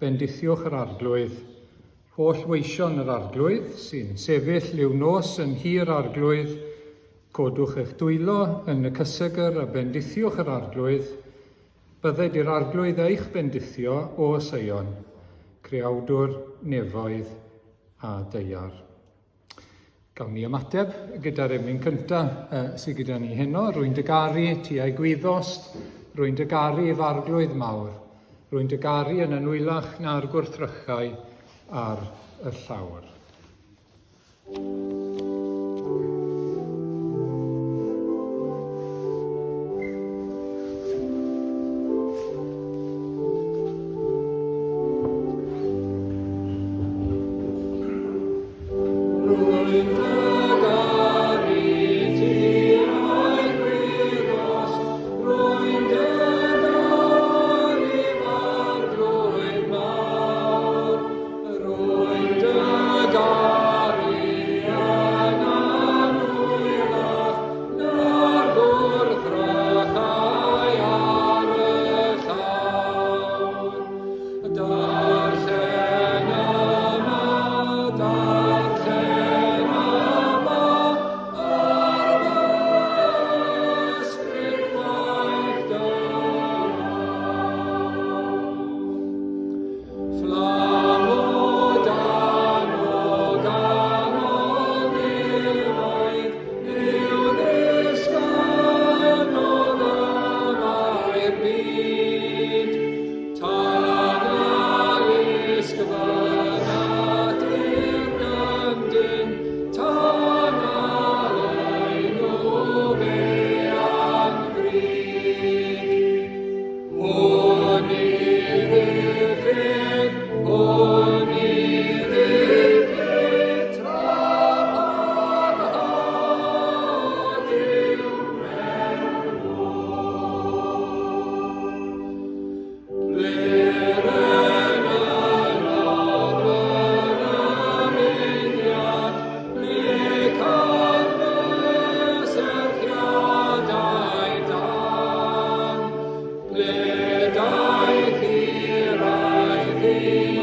Bendithiwch yr Arglwydd. Holl weision yr Arglwydd sy'n sefyll liw nos yn nhŷ'r Arglwydd, codwch eich dwylo yn y cysegr a bendithiwch yr Arglwydd. Bydded i'r Arglwydd eich bendithio, o Seion, creawdwr nefoedd a daear. Gawn ni ymateb gyda'r emyn cynta uh, sydd gyda ni heno. Rwy'n dy garu, ti a'i gwyddost. Rwy'n dy garu i farglwydd mawr. Rwy'n dy garu yn anwylach na'r gwrthrychau ar y llawr. Rwy'n dy garu ti a'i gwyddost, rwy'n dy garu f'arglwydd mawr, rwy'n dy garu yn anwylach na'r gwrthrychau ar y llawr. Darllen yma, darllen yma, ar fy ysbryd gwaith dy law. Fflam o dan o ganol nefoedd, yw ddisgynnodd yma i'r byd. Tan a lusg fy natur gyndyn, tan a leinw fe anfryd. Hwn i ddiffyg, hwn i ddiffyg, tra parhad yw mewn Ble'r enynnodd yr ymuniad, ble canfys erchiadau dan, ble daeth i'r aidd i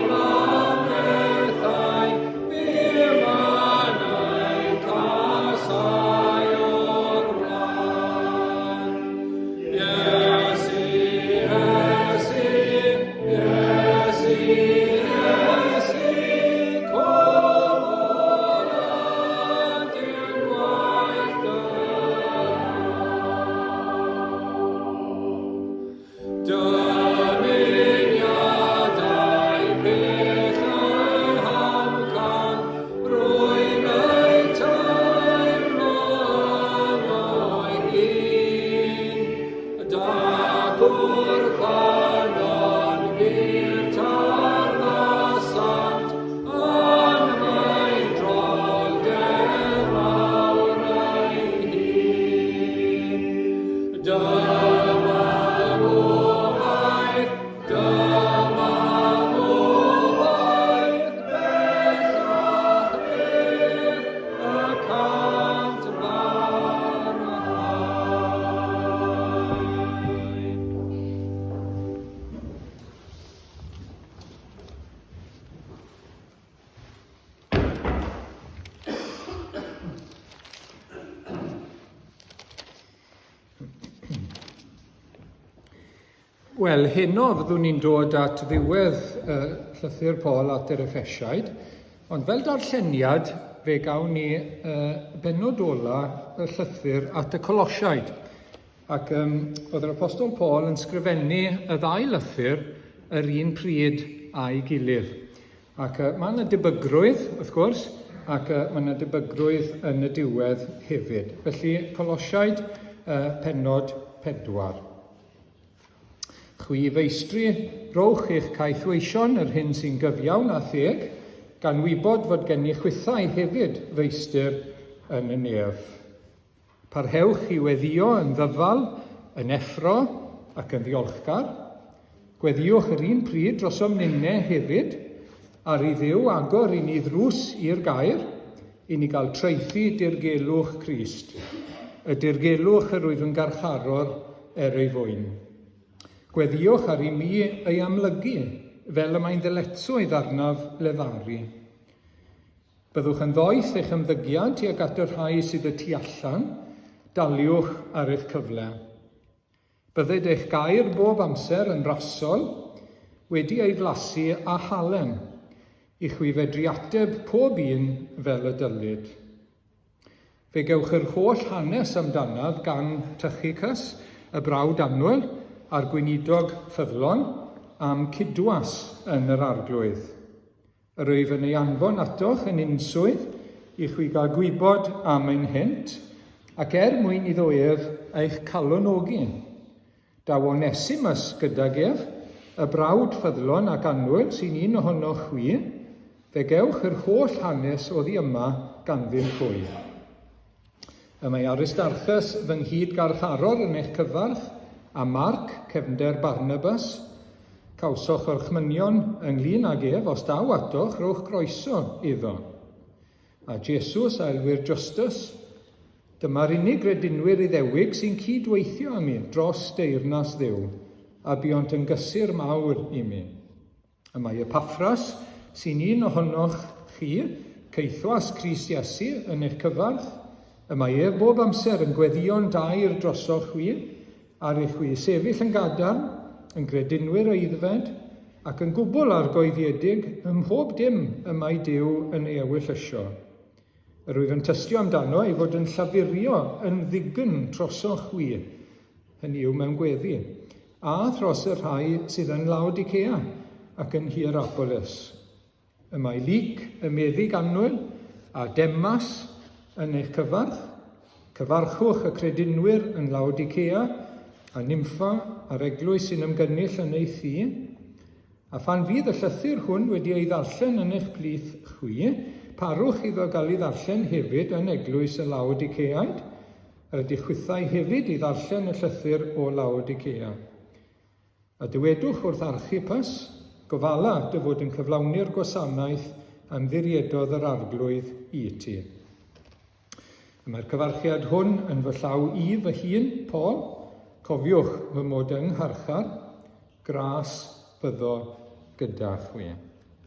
mannethau, bu mannau casau o'r blaen. Iesu, Iesu, Iesu, Iesu, cwbl ydyw gwaith dy law. Dymuniadau pell eu hamcan, rwy'n eu teimlo yno'i hun. Da gwrthanon hir tarddasant yn mheidroldeb mawr ei hun. Dyma gobaith, dyma gobaith, bellach byth y cant barhau. Wel, heno fyddwn ni'n dod at ddiwedd uh, llythyr Paul at yr Effesiaid, ond fel darlleniad fe gawn ni uh, benod ola y llythyr at y Colosiaid. Ac um, oedd yr Apostol Paul yn sgrifennu y ddau lythyr yr un pryd a'i gilydd. Ac uh, mae yna debygrwydd, wrth gwrs, ac uh, mae yna debygrwydd yn y diwedd hefyd. Felly, Colosiaid uh, penod 4. Chwi feistri, rowch eich caethweision yr hyn sy'n gyfiawn a theg, gan wybod fod gennych chwithau hefyd feistr yn y nef. Parhewch i weddïo yn ddyfal, yn effro ac yn ddiolchgar. Gweddïwch yr un pryd drosom ninne hefyd, ar i Dduw agor i ni ddrws i'r gair, i ni gael traethu dirgelwch Crist, y dirgelwch yr wyf yn garcharor er ei fwyn. Gweddïwch ar i mi ei amlygu. fel y mae'n ddyletswydd arnaf lefaru. Byddwch yn ddoeth eich ymddygiad tuag at y rhai sydd y tu allan, daliwch ar eich cyfle. Bydded eich gair bob amser yn rasol, wedi ei flasu â halen, i chwi fedru ateb pob un fel y dylid. Fe gewch yr holl hanes amdanaf gan Tychicus, y brawd annwyl, a'r gweinidog ffyddlon, a'm cydwas yn yr Arglwydd. Yr wyf yn ei anfon atoch yn unswydd i chwi gael gwybod am ein hynt, ac er mwyn iddo ef eich calonogi. Daw Onesimus gydag ef, y brawd ffyddlon ac annwyl sy'n un ohonoch chwi, fe gewch yr holl hanes oddi yma ganddyn hwy. Y mae Aristarchus fy nghyd-garcharor yn eich cyfarch, a Marc, cefnder Barnabas. Cawsoch orchmynion ynglŷn ag ef, os daw atoch, rhowch groeso iddo. A Jesus, a elwir Justus, dyma'r unig gredinwyr Iddewig sy'n cyd-weithio â mi dros deyrnas Dduw, a buont yn gysur mawr i mi. Y mae Epaffras, sy'n un ohonoch chi, caethwas Crist Iesu, yn eich cyfarch. Y mae ef bob amser yn gweddïo'n daer drosoch chwi, ar i chwi sefyll yn gadarn, yn gredinwyr aeddfed, ac yn gwbl argoeddiedig ym mhob dim y mae Duw yn ei ewyllysio. Yr wyf yn tystio amdano ei fod yn llafurio yn ddign trosoch chwi, hynny yw mewn gweddi, a thros y rhai sydd yn Laodicea ac yn Hierapolis. Y mae Luc, y meddyg annwyl, a Demas yn eich cyfarch. Cyfarchwch y credinwyr yn Laodicea, a Nympha, a'r eglwys sy'n ymgynnull yn ei thŷ. A phan fydd y llythyr hwn wedi ei ddarllen yn eich plith chwi, parwch iddo gael ei ddarllen hefyd yn eglwys y Laodiceaid. Yr ydych chwithau hefyd i ddarllen y llythyr o Laodicea. A dywedwch wrth Archippus, Gofala dy fod yn cyflawni'r gwasanaeth a ymddiriedodd yr Arglwydd i ti. Y mae'r cyfarchiad hwn yn fy llaw i fy hun, Paul. Cofiwch fy mod yng ngharchar. Gras fyddo gyda chwi.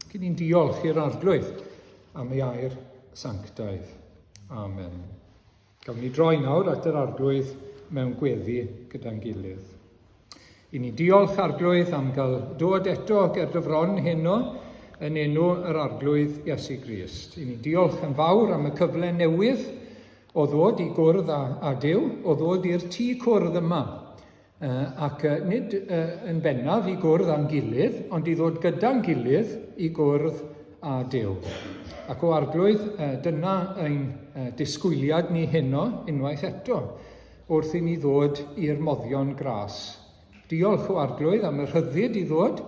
Cyn ni'n diolch i'r Arglwydd am ei air sanctaidd. Amen. Gawn ni droi nawr at yr Arglwydd mewn gweddi gyda'n gilydd. I ni diolch, Arglwydd, am gael dod eto ger dy fron heno yn enw yr Arglwydd Iesu Grist. I ni diolch yn fawr am y cyfle newydd o ddod i gwrdd â, â Duw, o ddod i'r tŷ cwrdd yma. Ac nid yn bennaf i gwrdd â'n gilydd, ond i ddod gyda'n gilydd i gwrdd â Duw. Ac o Arglwydd, dyna ein disgwyliad ni heno unwaith eto. wrth i ni ddod i'r moddion gras. Diolch o Arglwydd am y rhyddid i ddod,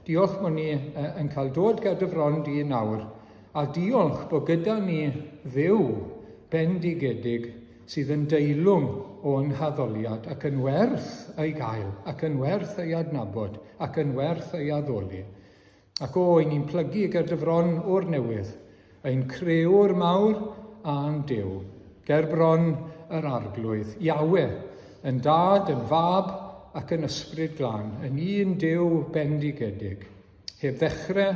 diolch bod ni yn cael dod ger dy fron di nawr, a diolch bod gyda ni Dduw bendigedig sydd yn deilwng o'n haddoliad ac yn werth ei gael, ac yn werth ei adnabod, ac yn werth ei addoli. Ac o, i ni'n plygu ger dy fron o'r newydd, ein Crewr mawr a'n Duw, ger bron yr Arglwydd, Iawe, yn Dad, yn Fab, ac yn Ysbryd Glân, yn un Duw bendigedig, heb ddechrau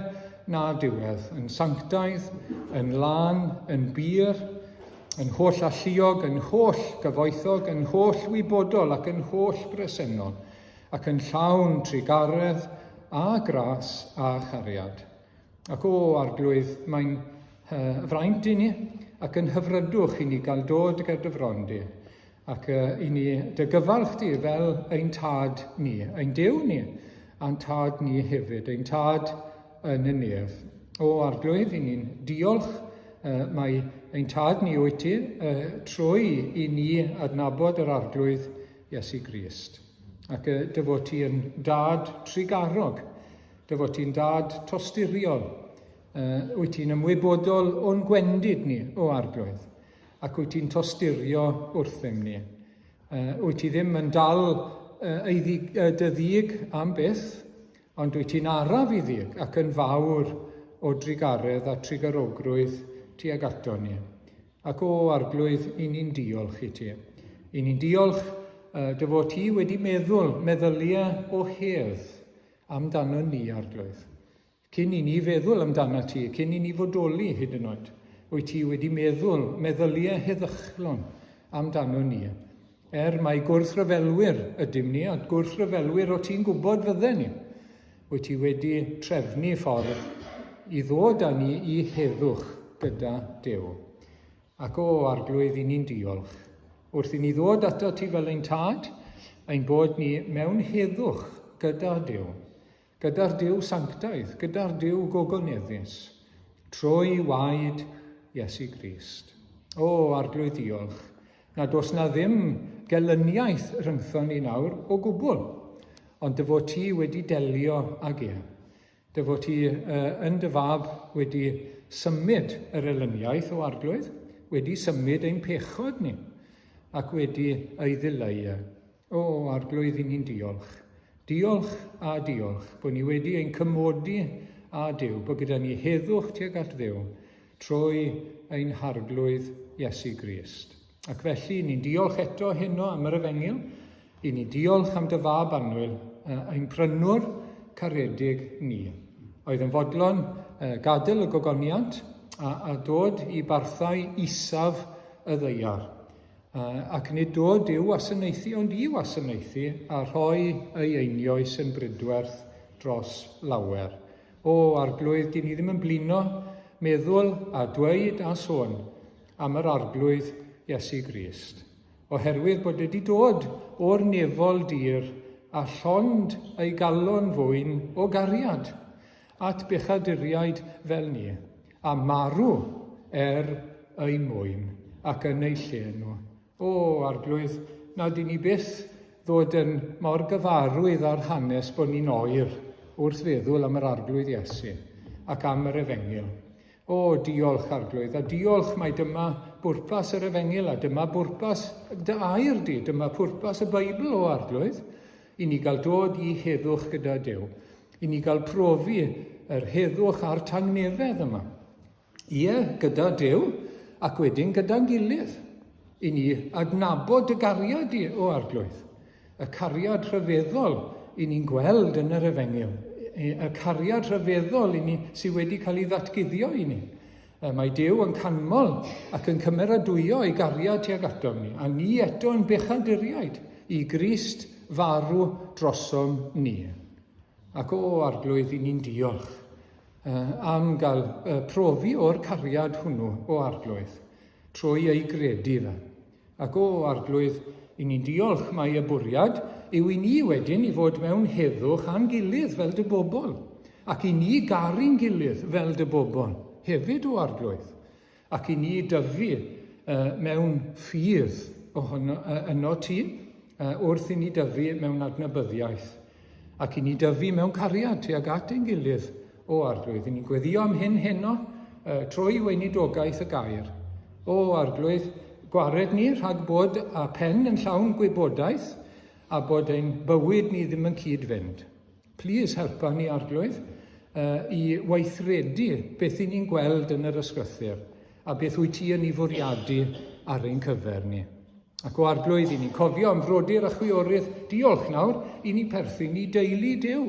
na diwedd, yn sanctaidd, yn lân, yn bur, yn holl alluog, yn holl gyfoethog, yn holl wybodol ac yn holl bresennol, ac yn llawn trugaredd a gras a chariad. Ac o, Arglwydd, mae'n fraint i ni ac yn hyfrydwch i ni gael dod ger dy fron di, ac i ni dy gyfarch di fel ein tad ni, ein Duw ni, a'n tad ni hefyd, ein tad yn y nef. O, Arglwydd, i ni'n diolch mai ein tad ni wyt ti, trwy i ni adnabod yr Arglwydd Iesu Grist. Ac dy fod ti yn dad trugarog, dy fod ti'n dad tosturiol, wyt ti'n ymwybodol o'n gwendid ni, o Arglwydd, ac wyt ti'n tosturio wrthym ni. Wyt ti ddim yn dal ei ddig, dy ddig am byth, ond wyt ti'n araf i ddig ac yn fawr o drugaredd a trugarogrwydd tuag ato ni. Ac o, Arglwydd, i ni'n diolch i ti. I ni'n diolch dy fod ti wedi meddwl meddyliau o hedd amdano ni, Arglwydd. Cyn i ni feddwl amdanat ti, cyn i ni fodoli hyd yn oed, wyt ti wedi meddwl meddyliau heddychlon amdano ni. Er mai gwrthryfelwyr ydym ni, a gwrthryfelwyr o ti'n gwybod fydden ni, wyt ti wedi trefnu ffordd i ddod â ni i heddwch gyda Duw. Ac o, Arglwydd, i ni'n diolch. Wrth i ni ddod ato ti fel ein tad, ein bod ni mewn heddwch gyda Duw. Gyda'r Duw sanctaidd, gyda'r Duw gogoneddus, trwy waed Iesu Grist. O, Arglwydd diolch, nad oes na ddim gelyniaeth rhyngthon ni nawr o gwbl, ond dy fod ti wedi delio ag e. Dy fod ti uh, yn dy fab wedi symud yr elyniaeth o Arglwydd, wedi symud ein pechod ni, ac wedi ei ddileu e. O, Arglwydd, i ni'n diolch. Diolch a diolch bod ni wedi ein cymodi â Duw, bod gyda ni heddwch tuag at Dduw trwy ein Harglwydd Iesu Grist. Ac felly, ni'n diolch eto heno am yr efengyl, i ni diolch am dy fab annwyl, ein prynwr caredig ni, oedd yn fodlon gadael y gogoniant a, a dod i barthau isaf y ddeiar. Ac nid dod i'w wasanaethu ond i wasanaethu a rhoi ei einioes yn bridwerth dros lawer. O, Arglwydd, dyn ni ddim yn blino meddwl a dweud a sôn am yr Arglwydd Iesu Grist, oherwydd bod wedi dod o'r nefol dir a llond ei galon fwyn o gariad at bechaduriaid fel ni, a marw er eu mwyn ac yn eu lle nhw. O, Arglwydd, nad i ni byth ddod yn mor gyfarwydd â'r hanes bod ni'n oer wrth feddwl am yr Arglwydd Iesu ac am yr Efengyl. O, diolch, Arglwydd, a diolch mai dyma bwrpas yr Efengyl a dyma bwrpas dy air di, dyma pwrpas y Beibl, o Arglwydd, i ni gael dod i heddwch gyda Duw. I ni gael profi yr heddwch a'r tangnefedd yma. Ie, gyda Duw, ac wedyn gyda'n gilydd. I ni adnabod dy gariad di, o Arglwydd. Y cariad rhyfeddol i ni'n gweld yn yr Efengyl. Y cariad rhyfeddol i ni sydd wedi cael ei ddatguddio i ni. Mae Duw yn canmol ac yn cymeradwyo ei gariad tuag atom ni, a ni eto yn bechaduriaid i Grist farw drosom ni. Ac o, Arglwydd, i ni'n diolch am gael profi o'r cariad hwnnw, o Arglwydd, trwy ei gredu fe. Ac o, Arglwydd, i ni'n diolch mai y bwriad yw i ni wedyn i fod mewn heddwch â'n gilydd fel dy bobl, ac i ni garu'n gilydd fel dy bobl hefyd, o Arglwydd, ac i ni dyfu uh, mewn ffydd ohono, uh, yno ti, uh, wrth i ni dyfu mewn adnabyddiaeth, ac i ni dyfu mewn cariad tuag at ein gilydd, O Arglwydd, i ni'n gweddio am hyn heno uh, trwy weinidogaeth y gair. O Arglwydd, gwared ni rhag bod â pen yn llawn gwybodaeth a bod ein bywyd ni ddim yn cyd-fynd. Plîs helpa ni, Arglwydd, uh, i weithredu beth i ni'n gweld yn yr ysgrythur a beth wyt ti yn ei fwriadu ar ein cyfer ni. Ac o Arglwydd, i ni'n cofio am frodyr a chwiorydd, diolch nawr, i ni perthyn i deulu Duw.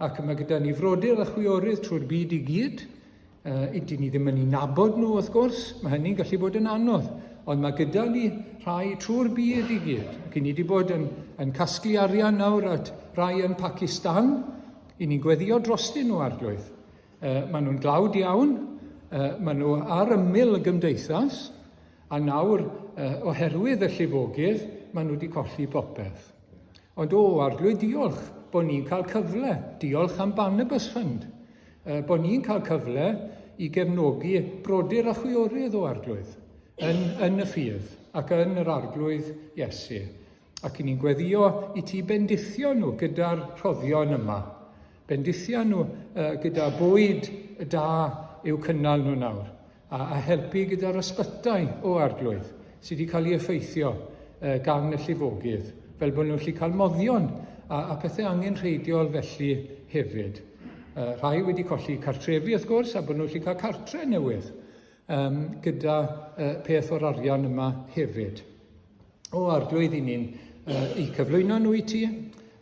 Ac mae gyda ni frodyr a chwiorydd trwy'r byd i gyd. Uh, Ydyn ni ddim yn ei nabod nhw, wrth gwrs, mae hynny'n gallu bod yn anodd. Ond mae gyda ni rhai trwy'r byd i gyd. Ac i ni wedi bod yn, yn casglu arian nawr at rai yn Pakistan. I ni'n gweddio drostyn nhw, Arglwydd. Uh, maen nhw'n dlawd iawn, uh, maen nhw ar ymyl y gymdeithas, A nawr, oherwydd y llifogydd, maen nhw wedi colli popeth. Ond o, Arglwydd, diolch bod ni'n cael cyfle. Diolch am Barnabas Fund. Bod ni'n cael cyfle i gefnogi brodyr a chwiorydd o Arglwydd yn, yn y ffydd ac yn yr Arglwydd Iesu. Ac i ni'n gweddio i ti bendithio nhw gyda'r rhoddion yma. Bendithio nhw uh, gyda bwyd da i'w cynnal nhw nawr. A, a helpu gyda'r ysbytai o Arglwydd sydd wedi cael ei effeithio uh, gan y llifogydd, fel bod nhw'n gallu cael moddion a, a pethau angenrheidiol felly hefyd. Uh, rhai wedi colli cartrefi wrth gwrs a bod nhw'n gallu cael cartre newydd um, gyda uh, peth o'r arian yma hefyd. O Arglwydd, i ni'n uh, eu cyflwyno nhw i ti,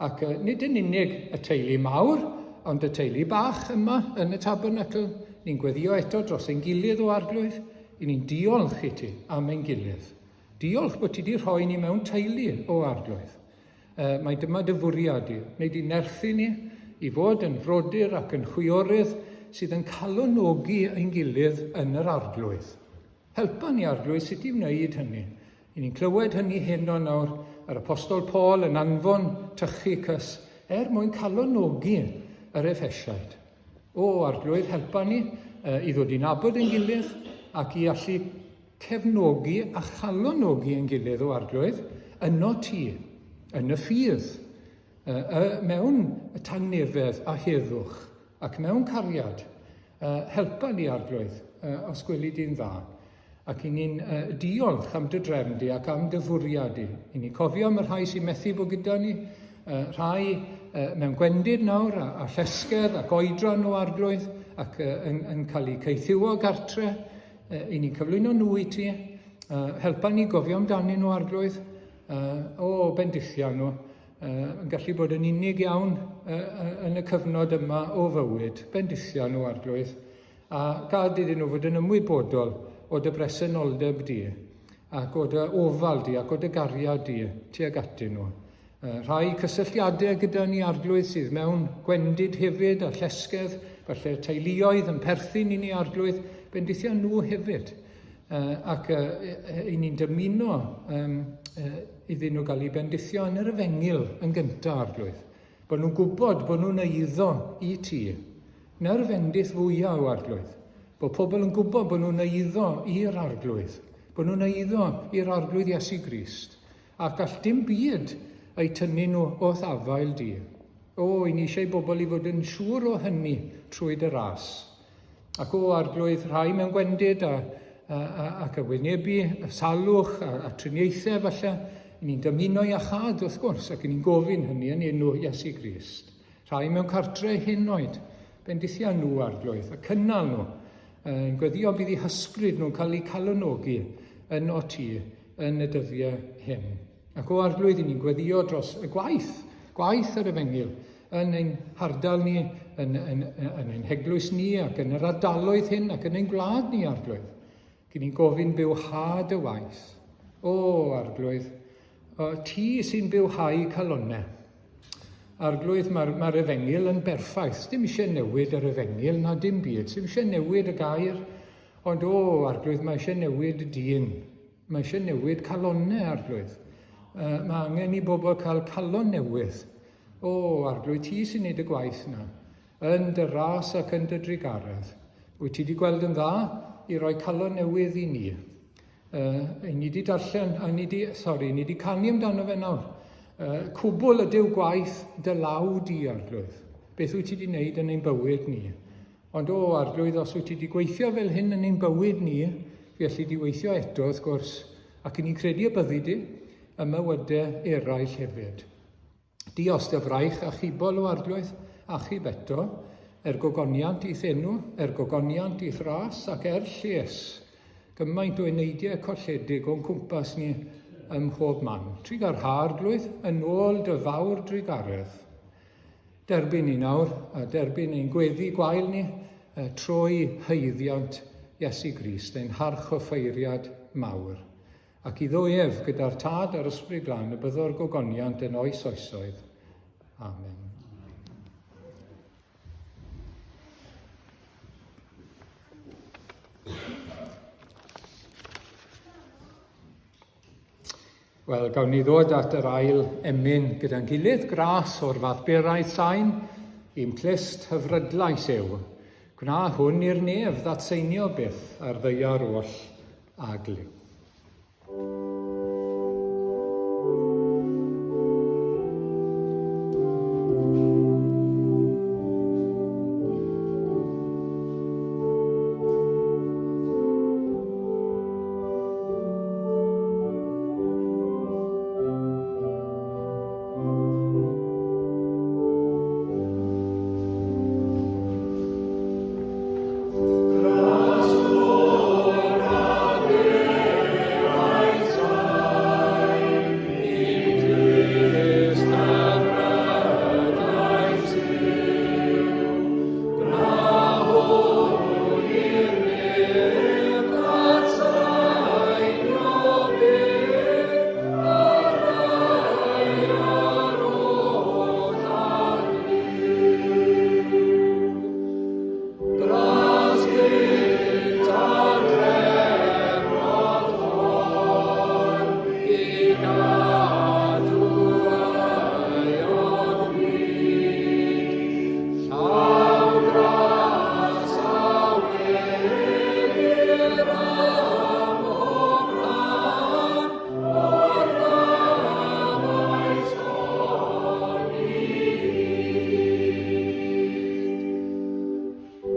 ac uh, nid yn unig y teulu mawr ond y teulu bach yma yn y tabernacl, ni'n gweddio eto dros ein gilydd o Arglwydd, i ni'n diolch i ti am ein gilydd. Diolch bod ti wedi rhoi ni mewn teulu o Arglwydd. Mae dyma dy fwriad di, neu di nerthu ni i fod yn frodyr ac yn chwiorydd sydd yn calonogi ein gilydd yn yr Arglwydd. Helpa ni, Arglwydd, sut i wneud hynny. I ni'n clywed hynny heno nawr, yr Apostol Paul yn anfon Tychicus er mwyn calonogi yr Effesiaid. O, Arglwydd, helpa ni i ddod i nabod ein gilydd ac i allu cefnogi a chalonogi ein gilydd, o Arglwydd, yno ti, yn y ffydd, mewn tangnefedd a heddwch, ac mewn cariad. Helpa ni, Arglwydd, os gweli di'n dda. Ac i ni'n diolch am dy drefn di ac am dy fwriad di. I ni'n cofio am y rhai sy'n methu bod gyda ni, rhai mewn gwendid nawr a, a llesgedd ac oedran o Arglwydd ac yn, yn cael eu caethiwo gartre. I ni'n cyflwyno nhw i ti. Helpa ni gofio amdanyn nhw, Arglwydd. O, bendithia nhw. Yn gallu bod yn unig iawn yn y cyfnod yma o fywyd. Bendithia nhw, Arglwydd. A gad iddyn nhw fod yn ymwybodol o dy bresenoldeb di, ac o dy ofal di, ac o dy gariad di tuag atyn nhw. Rhai cysylltiadau gyda ni Arglwydd sydd mewn gwendid hefyd a llesgedd, falle teuluoedd yn perthyn i ni Arglwydd, bendithia nhw hefyd. Ac i ni'n dymuno iddyn nhw gael eu bendithio yn yr efengyl yn gyntaf, Arglwydd. Bod nhw'n gwybod bod nhw'n eiddo i ti. Na'r fendith fwyaf o Arglwydd. Bod pobl yn gwybod bod nhw'n eiddo i'r Arglwydd. Bod nhw'n eiddo i'r Arglwydd Iesu Grist. Ac all dim byd eu tynnu nhw o'th afael di. O, i ni eisiau bobl i fod yn siŵr o hynny trwy dy ras. Ac o, Arglwydd, rhai mewn gwendid a, a, a, ac y wynebu, y salwch a, a triniaethau falle, i ni'n dymuno iachâd wrth gwrs, ac i ni'n gofyn hynny yn enw Iesu Grist. Rhai mewn cartre henoed, bendithia nhw, Arglwydd, a cynnal nhw. Yn gweddio bydd eu hysbryd nhw'n cael eu calonogi yn o ti yn y dyddiau hyn. Ac o Arglwydd, i ni'n gweddio dros y gwaith, gwaith yr efengyl, yn ein hardal ni, yn, yn, yn ein heglwys ni, ac yn yr ardaloedd hyn, ac yn ein gwlad ni, Arglwydd. Gyn ni'n gofyn bywhad y waith. O, Arglwydd, o, ti sy'n bywhau calonnau. Arglwydd, mae'r mae efengyl yn berffaith. Dim eisiau newid yr efengyl na dim byd. Dim eisiau newid y gair. Ond o, Arglwydd, mae eisiau newid dyn. Mae eisiau newid calonnau, Arglwydd. Mae angen i bobl cael calon newydd. O, Arglwydd, ti sy'n neud y gwaith na. Yn dy ras ac yn dy drugaredd. Wyt ti wedi gweld yn dda i roi calon newydd i ni. Ni wedi darllen, a ni wedi, sori, ni wedi canu amdano fe nawr. Cwbl ydyw gwaith dy law di, Arglwydd. Beth wyt ti wedi wneud yn ein bywyd ni? Ond o, Arglwydd, os wyt ti wedi gweithio fel hyn yn ein bywyd ni, fe alli di weithio eto, wrth gwrs, ac i ni'n credu y byddi di ym mywydau eraill hefyd. Dios dy fraich achubol o Arglwydd, achub eto, er gogoniant i'th enw, er gogoniant i'th ras ac er lles. Gymaint o eneidiau colledig o'n cwmpas ni ym mhob man. Trugarha, Arglwydd, yn ôl dy fawr drugaredd. Derbyn ni nawr, a derbyn ein gweddi gwael ni, trwy haeddiant Iesu Grist, ein harchoffeiriad mawr. Ac iddo ef, gyda'r Tad a'r Ysbryd Glân, y byddo'r gogoniant yn oes oesoedd. Amen. Wel, gawn ni ddod at yr ail emyn gyda'n gilydd, gras o'r fath beraidd sain, i'm clust hyfrydlais yw. Gwna hwn i'r nef ddatseinio byth ar ddaear oll a glyw.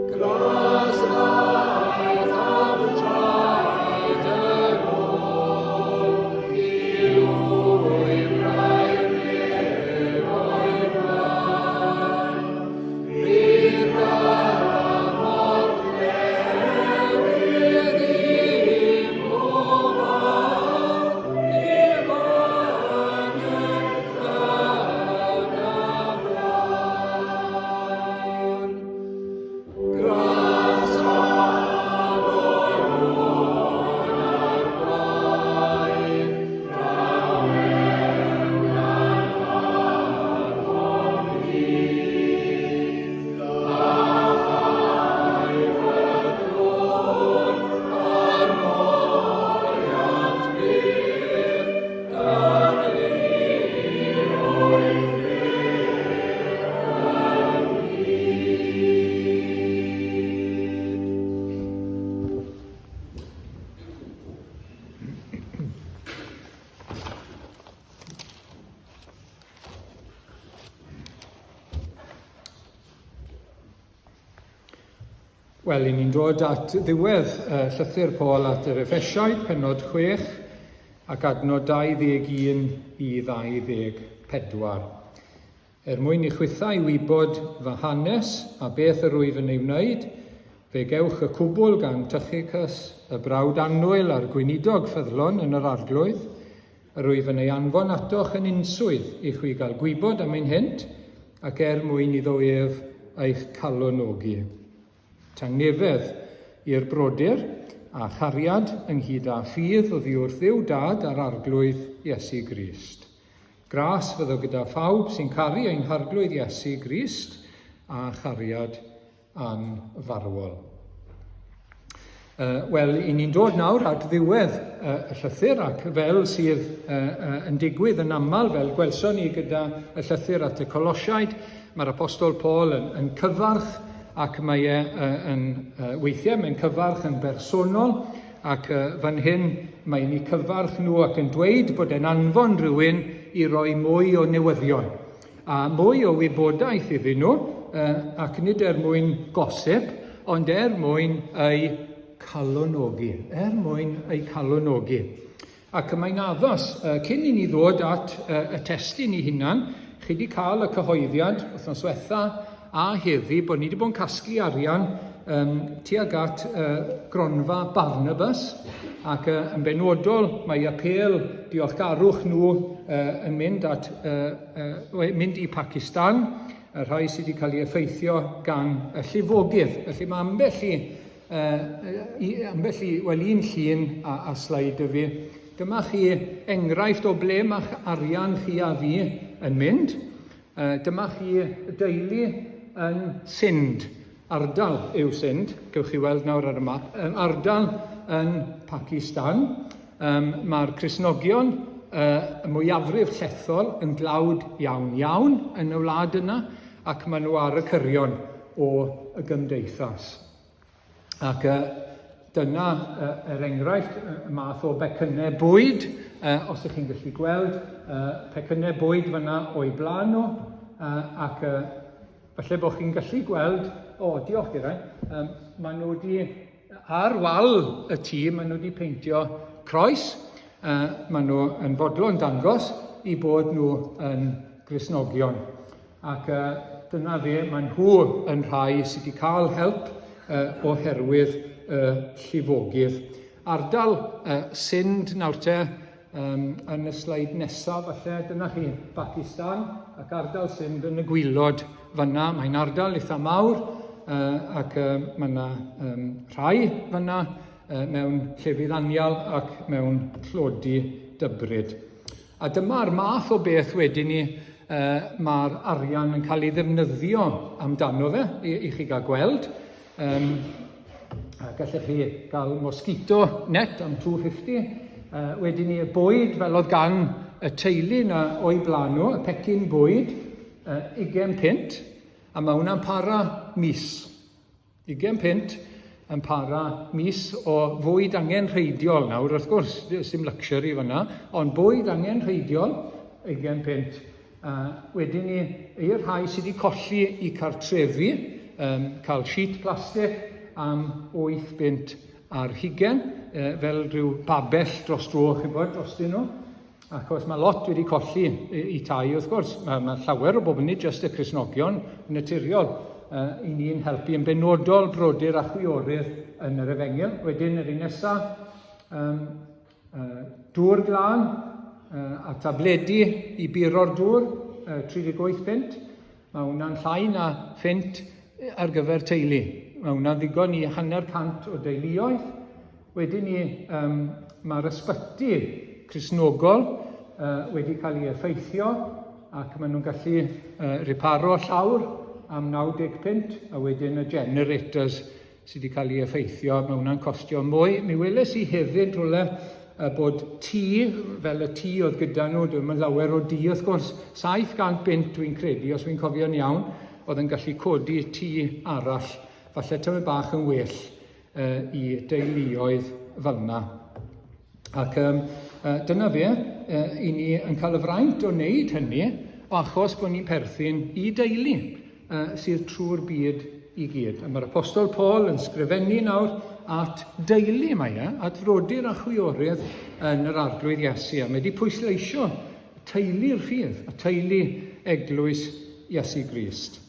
Gras ddaeth am traed yn ôl i lwybrau'r nefoedd glân. Bydd gymorth newydd i bob i fyny yn y blaen. Gras a'r gwaith, Wel, i ni'n dod at ddiwedd llythyr Paul at yr Effesiaid, pennod 6, ac adnod 21 i 24. Er mwyn i chwithau wybod fy hanes a beth yr wyf yn ei wneud, fe gewch y cwbl gan Tychicus, y brawd annwyl a'r gweinidog ffyddlon yn yr Arglwydd, Yr wyf yn ei anfon atoch yn unswydd i chwi gael gwybod am ein hynt, ac er mwyn iddo ef eich calonogi. Tangnefedd i'r brodyr, a chariad ynghyd â ffydd oddi wrth Dduw Dad a'r Arglwydd Iesu Grist. Gras fyddo gyda phawb sy'n caru ein Harglwydd Iesu Grist, a chariad anfarwol. Wel, i ni'n dod nawr at ddiwedd y llythyr ac fel sydd yn digwydd yn aml, fel gwelson ni gyda y llythyr at y Colosiaid, mae'r Apostol Paul yn, yn cyfarch ac mae e yn, weithiau mae'n cyfarch yn bersonol ac fan hyn mae'n ei cyfarch nhw ac yn dweud bod e'n anfon rhywun i roi mwy o newyddion. A mwy o wybodaeth iddyn nhw, ac nid er mwyn gosip, ond er mwyn eu calonogi. Er mwyn eu calonogi. Ac mae'n addas, cyn i ni ddod at y testun i hunan, chi wedi cael y cyhoeddiad wythnos diwetha a heddi bod ni wedi bod yn casglu arian um, tuag at gronfa Barnabas ac yn benodol mae apêl diolchgarwch nhw yn mynd at mynd i Pakistan, y rhai sydd wedi cael ei effeithio gan y llifogydd. Felly mae ambell i, ambell i wel un llun a, a sleid y fi. Dyma chi enghraifft o ble mae'ch arian chi a fi yn mynd. Dyma chi deulu yn Sind. Ardal yw Sind, gewch chi weld nawr ar y map, yn ardal yn Pakistan. Um, Mae'r Cristnogion, y mwyafrif llethol, yn dlawd iawn iawn yn y wlad yna, ac maen nhw ar y cyrion o y gymdeithas. Ac dyna er enghraifft y math o becynnau bwyd, os ydych chi'n gallu gweld, pecynnau bwyd fyna o'i blaen nhw, ac falle bod chi'n gallu gweld, o, diolch Geraint, um, maen nhw wedi, ar wal y tŷ, maen nhw wedi peintio croes, maen nhw yn fodlon dangos i bod nhw yn Gristnogion. Ac dyna fe, maen nhw yn rhai sydd wedi cael help oherwydd y llifogydd. Ardal Sind nawr te, yn y sleid nesaf falle, dyna chi, Pakistan ac ardal Sind yn y gwylod fanna. Mae'n ardal eitha mawr ac mae yna rhai fanna mewn llefydd anial ac mewn tlodi dybryd. A dyma'r math o beth wedyn ni uh, mae'r arian yn cael ei ddefnyddio amdano fe, i, i chi gael gweld. Um, a gallech chi gael mosquito net am 250. Wedyn ni y bwyd fel oedd gan y teulu na o'i blaen nhw, y pecyn bwyd, 20 punt, a mae hwnna'n para mis. 20 punt yn para mis o fwyd angenrheidiol nawr, wrth gwrs, sim luxury fanna, ond bwyd angenrheidiol, 20 punt. Wedyn ni, i'r rhai sydd wedi colli eu cartrefi, cael sheet plastic am 8 bunt ar hugen, fel rhyw babell dros dro, chi'n bod, drostyn nhw. Achos mae lot wedi colli i tai, wrth gwrs. Mae, mae llawer o bobl, nid jyst y Cristnogion, yn naturiol, i ni'n helpu yn benodol brodyr a chwiorydd yn yr efengyl. Wedyn, yr un nesaf, dŵr glân a tabledi i buro'r dŵr, 38 punt. Mae hwnna'n llai na phunt ar gyfer teulu. Mae hwnna'n ddigon i hanner cant o deuluoedd. Wedyn ni, mae'r ysbyty Cristnogol wedi cael ei effeithio ac maen nhw'n gallu riparo llawr am 90 punt a wedyn y generators sydd wedi cael ei effeithio, mae hwnna'n costio mwy. Mi weles i hefyd rhywle bod tŷ, fel y tŷ oedd gyda nhw, dwi'n mynd lawer o dŷ wrth gwrs, 700 bunt dwi'n credu, os dwi'n cofio'n iawn, oedd yn gallu codi tŷ arall, falle tymed bach yn well i deuluoedd fel yna. Ac dyna fe, i ni yn cael y fraint o wneud hynny, o achos bod ni'n perthyn i deulu sydd trwy'r byd i gyd. A mae'r Apostol Paul yn sgrifennu nawr at deulu mae e, at frodyr a chwiorydd yn yr Arglwydd Iesu. A mae wedi pwysleisio teulu'r ffydd, a teulu eglwys Iesu Grist.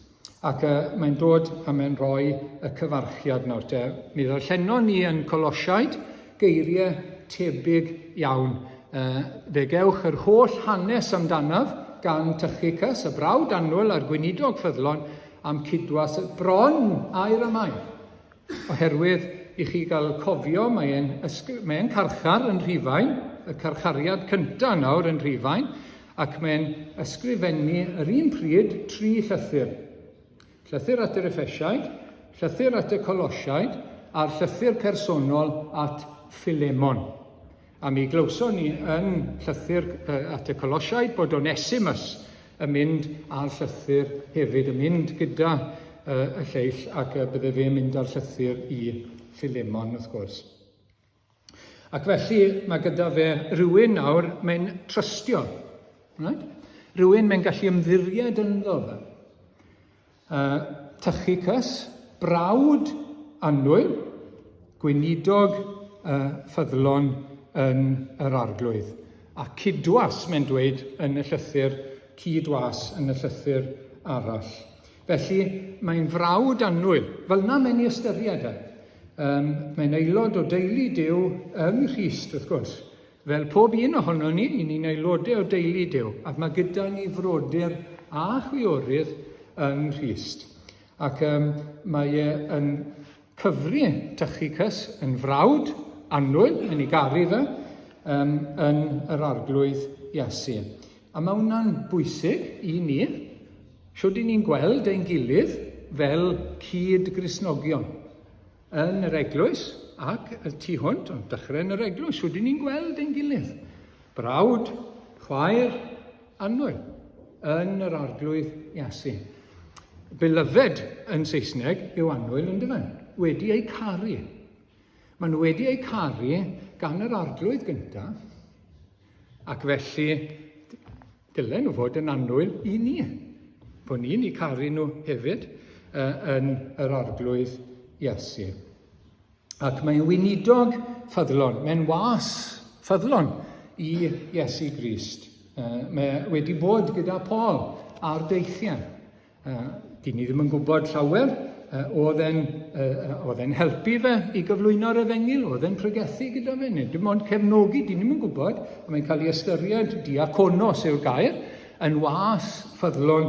Ac mae'n dod a mae'n rhoi y cyfarchiad nawr te. Mi ddarllenon ni yn Colosiaid geiriau tebyg iawn. Fe gewch yr holl hanes amdanaf gan Tychicus, y brawd annwyl a'r gweinidog ffyddlon, am cydwas bron air am air. Oherwydd i chi gael cofio, mae'n mae e'n carchar yn Rhufain, y carchariad cyntaf nawr yn Rhufain, ac mae'n ysgrifennu yr un pryd tri llythyr. Llythyr at yr Effesiaid, llythyr at y Colosiaid, a'r llythyr personol at Philemon. A mi glywson ni yn llythyr at y Colosiaid bod Onesimus yn mynd â'r llythyr hefyd, yn mynd gyda y lleill ac bydde fe'n mynd â'r llythyr i Philemon wrth gwrs. Ac felly mae gyda fe rhywun nawr mae'n trystio. Right? Rhywun mae'n gallu ymddiried ynddo fe. Tychicus, brawd annwyl, gweinidog ffyddlon yn yr Arglwydd. A cydwas, mae'n dweud yn y llythyr, cyd-was yn y llythyr arall. Felly, mae'n frawd annwyl. Fel yna mae'n ei ystyried e. Mae'n aelod o deulu Duw yng Nghrist, wrth gwrs. Fel pob un ohonon ni, i ni'n aelodau o deulu Duw, ac mae gyda ni frodyr a chwiorydd yng Nghrist. Ac mae e yn cyfri Tychicus yn frawd annwyl, yn ei garu fe, yn yr Arglwydd Iesu. A mae hwnna'n bwysig i ni. Shwd i ni'n gweld ein gilydd fel cyd-Gristnogion? Yn yr eglwys ac y tu hwnt, ond dechrau yn yr eglwys, shwd i ni'n gweld ein gilydd? Brawd, chwaer, annwyl, yn yr Arglwydd Iesu. Beloved yn Saesneg yw annwyl yn dyfe? Wedi eu caru. Maen nhw wedi eu caru gan yr Arglwydd gyntaf, ac felly Dylen nhw fod yn annwyl i ni, bod ni'n eu caru nhw hefyd yn yr Arglwydd Iesu. Ac mae'n weinidog ffyddlon, mae'n was ffyddlon i Iesu Grist. Mae wedi bod gyda Paul ar deithiau. Dyn ni ddim yn gwybod llawer. Oedd e'n oedd e'n helpu fe i gyflwyno'r efengyl, oedd e'n pregethu gyda fe, neu dim ond cefnogi, dyn ni'm yn gwybod. Mae'n cael ei ystyried, diaconos yw'r gair, yn was ffyddlon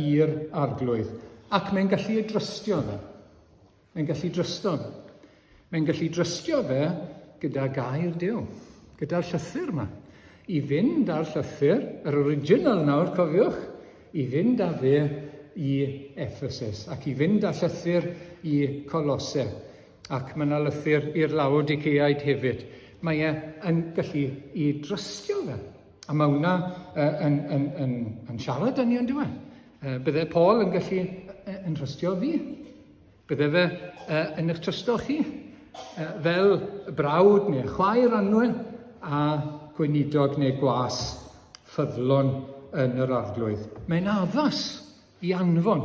i'r Arglwydd. Ac mae'n gallu ei drystio fe. Mae'n gallu drysto fe. Mae'n gallu drystio fe gyda gair Duw, gyda'r llythyr yma. I fynd â'r llythyr, yr original nawr, cofiwch, i fynd â fe i Ephesus ac i fynd â llythyr i Colosse. Ac mae yna lythyr i'r Laodiceaid hefyd. Mae e yn gallu i drystio fe. A mae hwnna yn, yn, yn, yn siarad â ni ond yw e? Bydde Paul yn gallu yn trystio fi. Bydde fe yn eich trysto chi fel brawd neu chwaer annwyl a gweinidog neu gwas ffyddlon yn yr Arglwydd. Mae'n addas i anfon.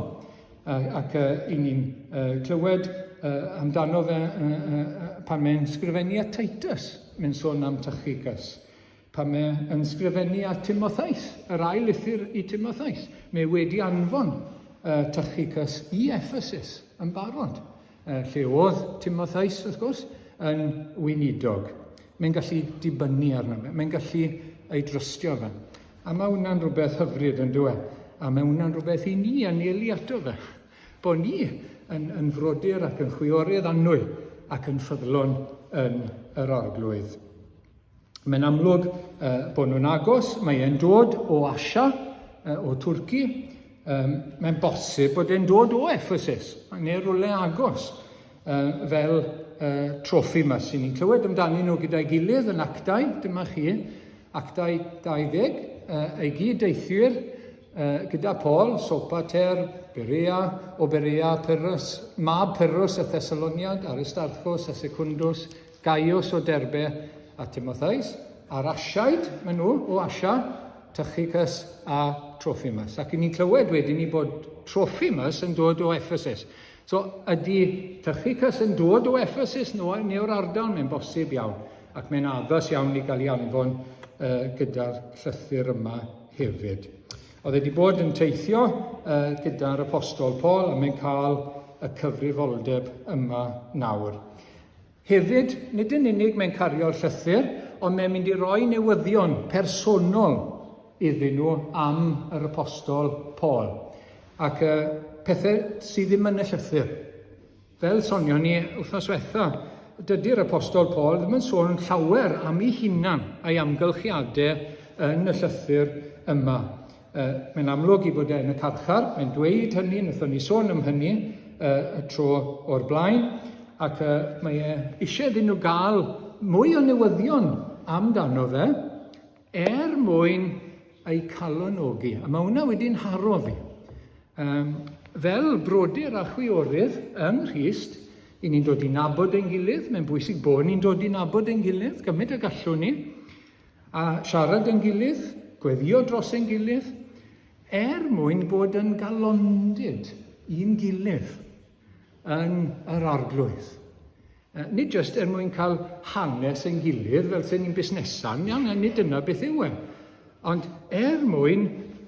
Ac i ni'n clywed amdano fe pan mae'n sgrifennu at Titus, mae'n sôn am Tychicus. Pan mae yn sgrifennu at Timotheus, yr ail lythyr i Timotheus, mae wedi anfon Tychicus i Ephesus yn barod, lle oedd Timotheus, wrth gwrs, yn weinidog. Mae'n gallu dibynnu arno fe, mae'n gallu ei drystio fe. A mae hwnna'n rhywbeth hyfryd yn dyw e? A mae hwnna'n rhywbeth i ni anelu ato fe. Bod ni yn, yn frodyr ac yn chwiorydd annwyl ac yn ffyddlon yn yr arglwydd. Mae'n amlwg uh, bod nhw'n agos, mae e'n dod o Asia, uh, o Twrci. Um, mae'n bosib bod e'n dod o Ephesus, neu rhywle agos, uh, fel uh, Trophimus. Sy'n ni'n clywed amdanyn nhw gyda'i gilydd yn Actau, dyma chi, Actau 20, uh, ei gyd-deithwyr uh, gyda Paul, Sopater, Berea, o Berea, Pyrrhus, mab Pyrrhus y Thessaloniad, Aristarchus a Secundus, Gaius o Derbe a Timotheus, a'r Asiaid, maen nhw o Asia, Tychicus a Trophimus. Ac ni'n clywed wedyn ni bod Trophimus yn dod o Ephesus. So, ydy Tychicus yn dod o Ephesus neu o'r ardal? Mae'n bosib iawn. Ac mae'n addas iawn i gael ei anfon uh, gyda'r llythyr yma hefyd. Oedd e wedi bod yn teithio uh, gyda'r apostol Paul a mae'n cael y cyfrifoldeb yma nawr. Hefyd, nid yn unig mae'n cario'r llythyr, ond mae'n mynd i roi newyddion personol iddyn nhw am yr apostol Paul. Ac uh, pethau sydd ddim yn y llythyr. Fel sonion ni wythnos diwetha, dydy'r apostol Paul ddim yn sôn llawer am ei hunan a'i amgylchiadau yn y llythyr yma. Uh, mae'n amlwg i fod e yn y carchar, mae'n dweud hynny, wnaethon ni sôn am hynny uh, y tro o'r blaen, ac uh, mae e eisiau iddyn nhw gael mwy o newyddion amdano fe, er mwyn eu calonogi. A mae hwnna wedi'n haro fi. Um, fel brodyr a chwiorydd yng Nghrist, i ni'n dod i nabod ein gilydd, mae'n bwysig bod ni'n dod i nabod ein gilydd, gymaint y gallwn ni, A siarad â'n gilydd, gweddïo dros ein gilydd, er mwyn bod yn galondid i'n gilydd yn yr arglwydd. Nid jyst er mwyn cael hanes ein gilydd fel sy'n ni'n busnesan, iawn, nid dyna beth yw e. Ond er mwyn,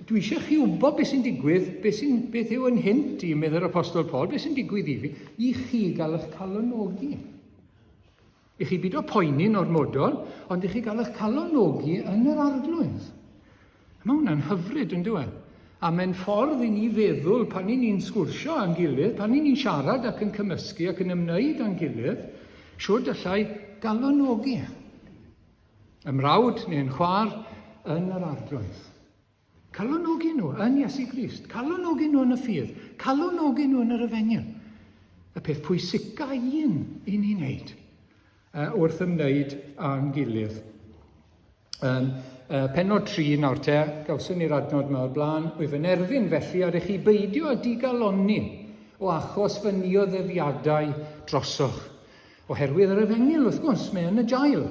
dwi eisiau chi wybod beth sy'n digwydd, beth, sy'n, beth yw yn hynt i, meddai'r Apostol Paul, beth sy'n digwydd i fi, i chi gael eich calonogi. I chi bido poeni'n ormodol, ond i chi gael eich calonogi yn yr arglwydd. Mae hwnna'n hyfryd, yn dyw e? A mae'n ffordd i ni feddwl pan i ni'n sgwrsio â'n gilydd, pan i ni'n siarad ac yn cymysgu ac yn ymwneud â'n gilydd, siwr allai galonogi ymrawd neu'n chwaer yn yr arglwydd. Calonogi nhw yn Iesu Grist. Calonogi nhw yn y ffydd. Calonogi nhw yn yr efengyl. Y peth pwysica un i ni wneud wrth ymwneud â'n gilydd. Um, penod 3 nawr te, gawson ni'r adnod yma o'r blaen, wyf yn erfyn felly ar i chi beidio â digalonni o achos fy nioddefiadau drosoch. Oherwydd yr efengyl, wrth gwrs, mae yn y jail.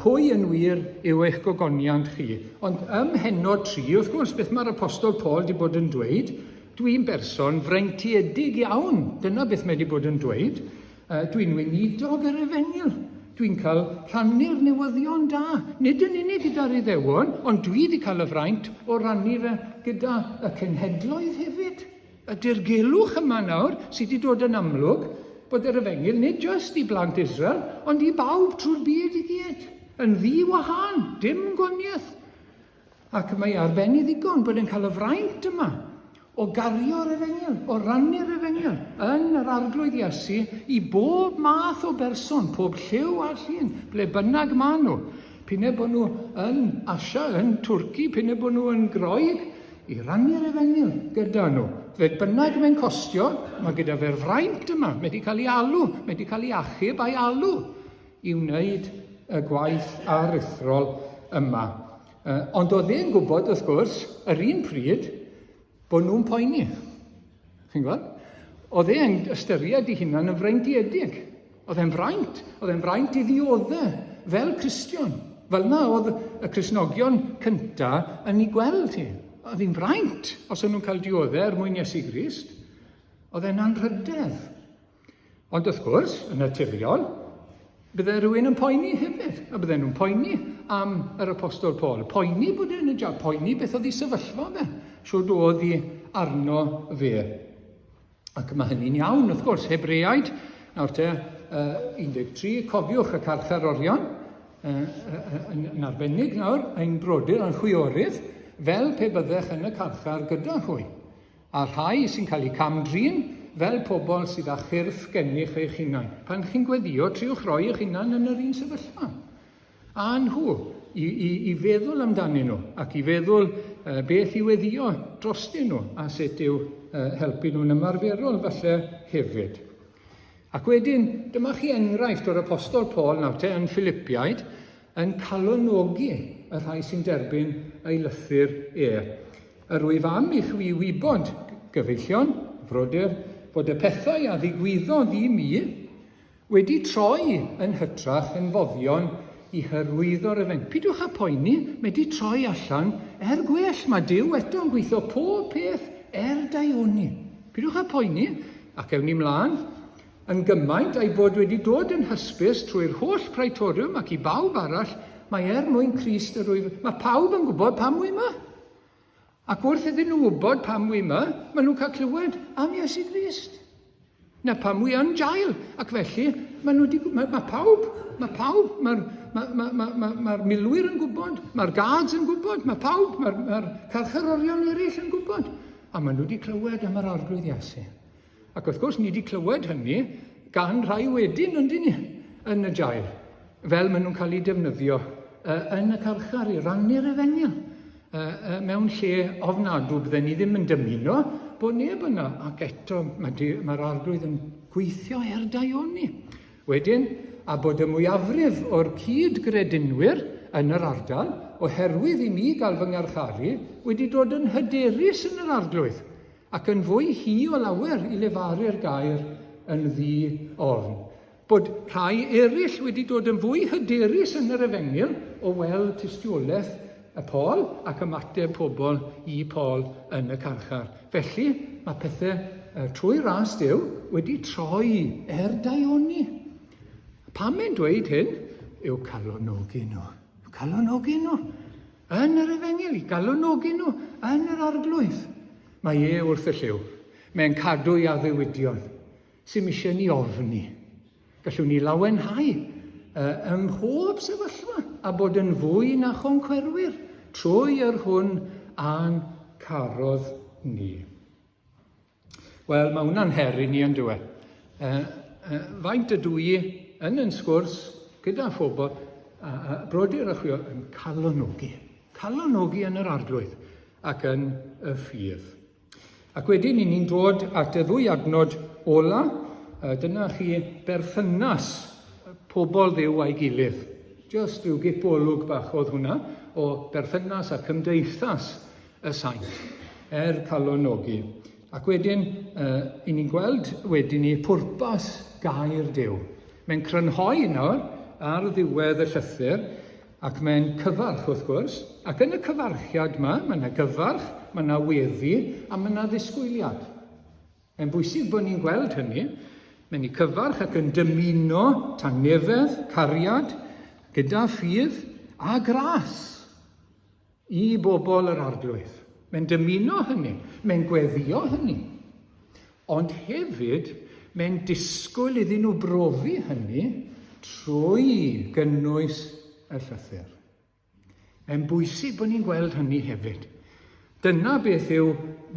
Hwy yn wir yw eich gogoniant chi. Ond ym mhennod 3, wrth gwrs, beth mae'r Apostol Paul wedi bod yn dweud? Dwi'n berson freintiedig iawn. Dyna beth mae wedi bod yn dweud. Dwi'n weinidog yr efengyl. Dwi'n cael rhannu'r newyddion da. Nid yn unig gyda'r Iddewon, ond dwi wedi cael y fraint o rannu fe gyda y cenhedloedd hefyd. Y dirgelwch yma nawr sydd wedi dod yn amlwg bod yr efengyl nid jyst i blant Israel, ond i bawb trwy'r byd i gyd, yn ddi-wahân, dim gwaniaeth. Ac mae ar ben i ddigon bod e'n cael y fraint yma o gario'r efengyl, o rannu'r efengyl yn yr Arglwydd Iesu i bob math o berson, pob lliw a llun, ble bynnag maen nhw. P'un bod nhw yn Asia, yn Twrci, p'un bod nhw yn Groeg, i rannu'r efengyl gyda nhw. Fe bynnag mae'n costio, mae gyda fe'r fraint yma, mae wedi cael ei alw, mae wedi cael ei achub a'i alw i wneud y gwaith aruthrol yma. Ond oedd e'n gwybod, wrth gwrs, yr un pryd, bod nhw'n poeni. Chi'n gweld? Oedd e'n ystyried ei hunan yn freintiedig. Oedd e'n fraint. Oedd e'n fraint i ddiodde fel Cristion. Fel yna oedd y Cristnogion cynta yn ei gweld hi. Oedd hi'n fraint os o'n nhw'n cael diodde er mwyn Iesu Grist. Oedd e'n anrhydedd. Ond wrth gwrs, yn naturiol, bydde rhywun yn poeni hefyd, a bydden nhw'n poeni am yr Apostol Paul, poeni bod e'n y jail, poeni beth oedd ei sefyllfa fe, siwr oedd hi arno fe. Ac mae hynny'n iawn, wrth gwrs, Hebreaid, nawr te, 13, cofiwch y carcharorion, yn, yn arbennig nawr, ein brodyr a'n chwiorydd, fel pe byddech yn y carchar gyda hwy. A rhai sy'n cael eu cam-drin fel pobl sydd â chyrff gennych eich hunain. Pan chi'n gweddio, triwch roi eich hunan yn yr un sefyllfa. A nhw, i, i, i feddwl amdanyn nhw ac i feddwl uh, beth i weddio drostyn nhw a sut i'w uh, helpu nhw'n ymarferol falle hefyd. Ac wedyn, dyma chi enghraifft o'r Apostol Paul nawr te yn Philippiaid yn calonogi y rhai sy'n derbyn ei lythyr e. Yr wyf am i chwi wybod, gyfeillion, frodyr, fod y pethau a ddigwyddodd i mi wedi troi yn hytrach yn foddion i hyrwyddo'r efengyl. Peidiwch â poeni, mae wedi troi allan er gwell. Mae Duw eto yn gweithio pob peth er daioni. Peidiwch â poeni, ac ewn ni mlaen. Yn gymaint a'i bod wedi dod yn hysbys trwy'r holl praetoriwm ac i bawb arall, mae er mwyn Crist yr wyf... Mae pawb yn gwybod pam wy yma. Ac wrth iddyn nhw wybod pam wy yma, maen nhw'n cael clywed am Iesu Grist. Na pam wy yn jail. Ac felly, maen nhw wedi, mae, mae pawb, mae pawb, mae'r mae, mae, mae, mae, mae milwyr yn gwybod, mae'r guards yn gwybod, mae pawb, mae'r mae carcharorion eraill yn gwybod. A maen nhw wedi clywed am yr Arglwydd Iesu. Ac wrth gwrs, ni wedi clywed hynny gan rhai wedyn, yndyn ni, yn y jail, fel maen nhw'n cael eu defnyddio yn y carchar i rannu'r efengyl mewn lle ofnadw bydden ni ddim yn dymuno bod neb yna, ac eto mae'r mae arglwydd yn gweithio er daioni. Wedyn, a bod y mwyafrif o'r cyd-gredinwyr yn yr ardal, oherwydd i mi gael fy ngharcharu, wedi dod yn hyderus yn yr arglwydd, ac yn fwy hi o lawer i lefaru'r gair yn ddi-ofn. Bod rhai eraill wedi dod yn fwy hyderus yn yr efengyl o weld tystiolaeth y Paul ac ymateb pobl i Paul yn y carchar. Felly, mae pethau trwy ras Duw wedi troi er daioni. Pam mae'n dweud hyn? Yw calonogi nhw. Calonogi nhw. Yn yr efengyl, i galonogi nhw yn yr arglwydd. Mae e wrth y llyw. Mae'n cadw i addewidion. Sy'm eisiau ni ofni. Gallwn ni lawenhau uh, ym mhob sefyllfa a bod yn fwy na choncwerwyr trwy yr hwn a'n carodd ni. Wel, mae hwnna'n her i ni yn dywe. Uh, uh, faint ydw i yn yn sgwrs gyda phobl, a brodyr a chwiorydd yn calonogi. Calonogi yn yr arglwydd ac yn y ffydd. Ac wedyn, i ni'n dod at y ddwy adnod ola. Dyna chi berthynas pobl Dduw a'i gilydd. Just rhyw gipolwg bach oedd hwnna o berthynas a cymdeithas y saint, er calonogi. Ac wedyn, uh, i ni'n gweld wedyn ni pwrpas gair Duw. Mae'n crynhoi nawr ar ddiwedd y llythyr Ac mae'n cyfarch, wrth gwrs. Ac yn y cyfarchiad yma, mae yna gyfarch, mae yna weddi, a mae yna ddisgwyliad. Mae'n bwysig bod ni'n gweld hynny. Mae'n ei cyfarch ac yn dymuno tangnefedd, cariad, gyda ffydd a gras i bobl yr arglwydd. Mae'n dymuno hynny, mae'n gweddio hynny. Ond hefyd, mae'n disgwyl iddyn nhw brofi hynny trwy gynnwys y llythyr. Mae'n bwysig bod ni'n gweld hynny hefyd. Dyna beth yw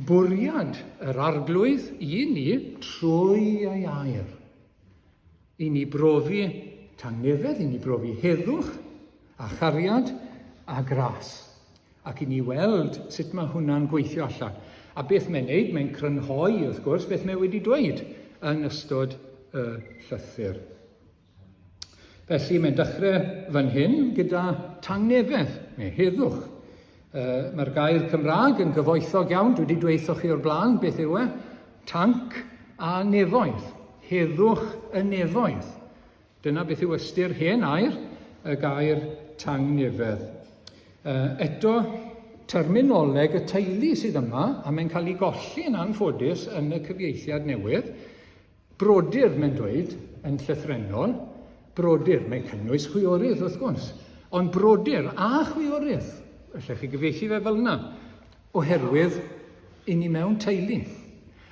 bwriad yr Arglwydd i ni trwy ei air. I ni brofi tangnefedd, i ni brofi heddwch a chariad a gras. Ac i ni weld sut mae hwnna'n gweithio allan. A beth mae'n neud, mae'n crynhoi, wrth gwrs, beth mae wedi dweud yn ystod y llythyr. Felly mae'n dechrau fan hyn gyda tangnefedd, neu heddwch. Uh, Mae'r gair Cymraeg yn gyfoethog iawn, dwi wedi dweud chi o'r blaen beth yw e. Tanc a nefoedd, heddwch y nefoedd. Dyna beth yw ystyr hen air, y gair tangnefedd. Eto, Terminoleg y teulu sydd yma, a mae'n cael ei golli yn anffodus yn y cyfieithiad newydd. Brodyr, mae'n dweud, yn llythrennol. Brodyr, mae'n cynnwys chwiorydd, wrth gwrs. Ond brodyr a chwiorydd, allech chi gyfieithu fe fel yna, oherwydd i ni mewn teulu.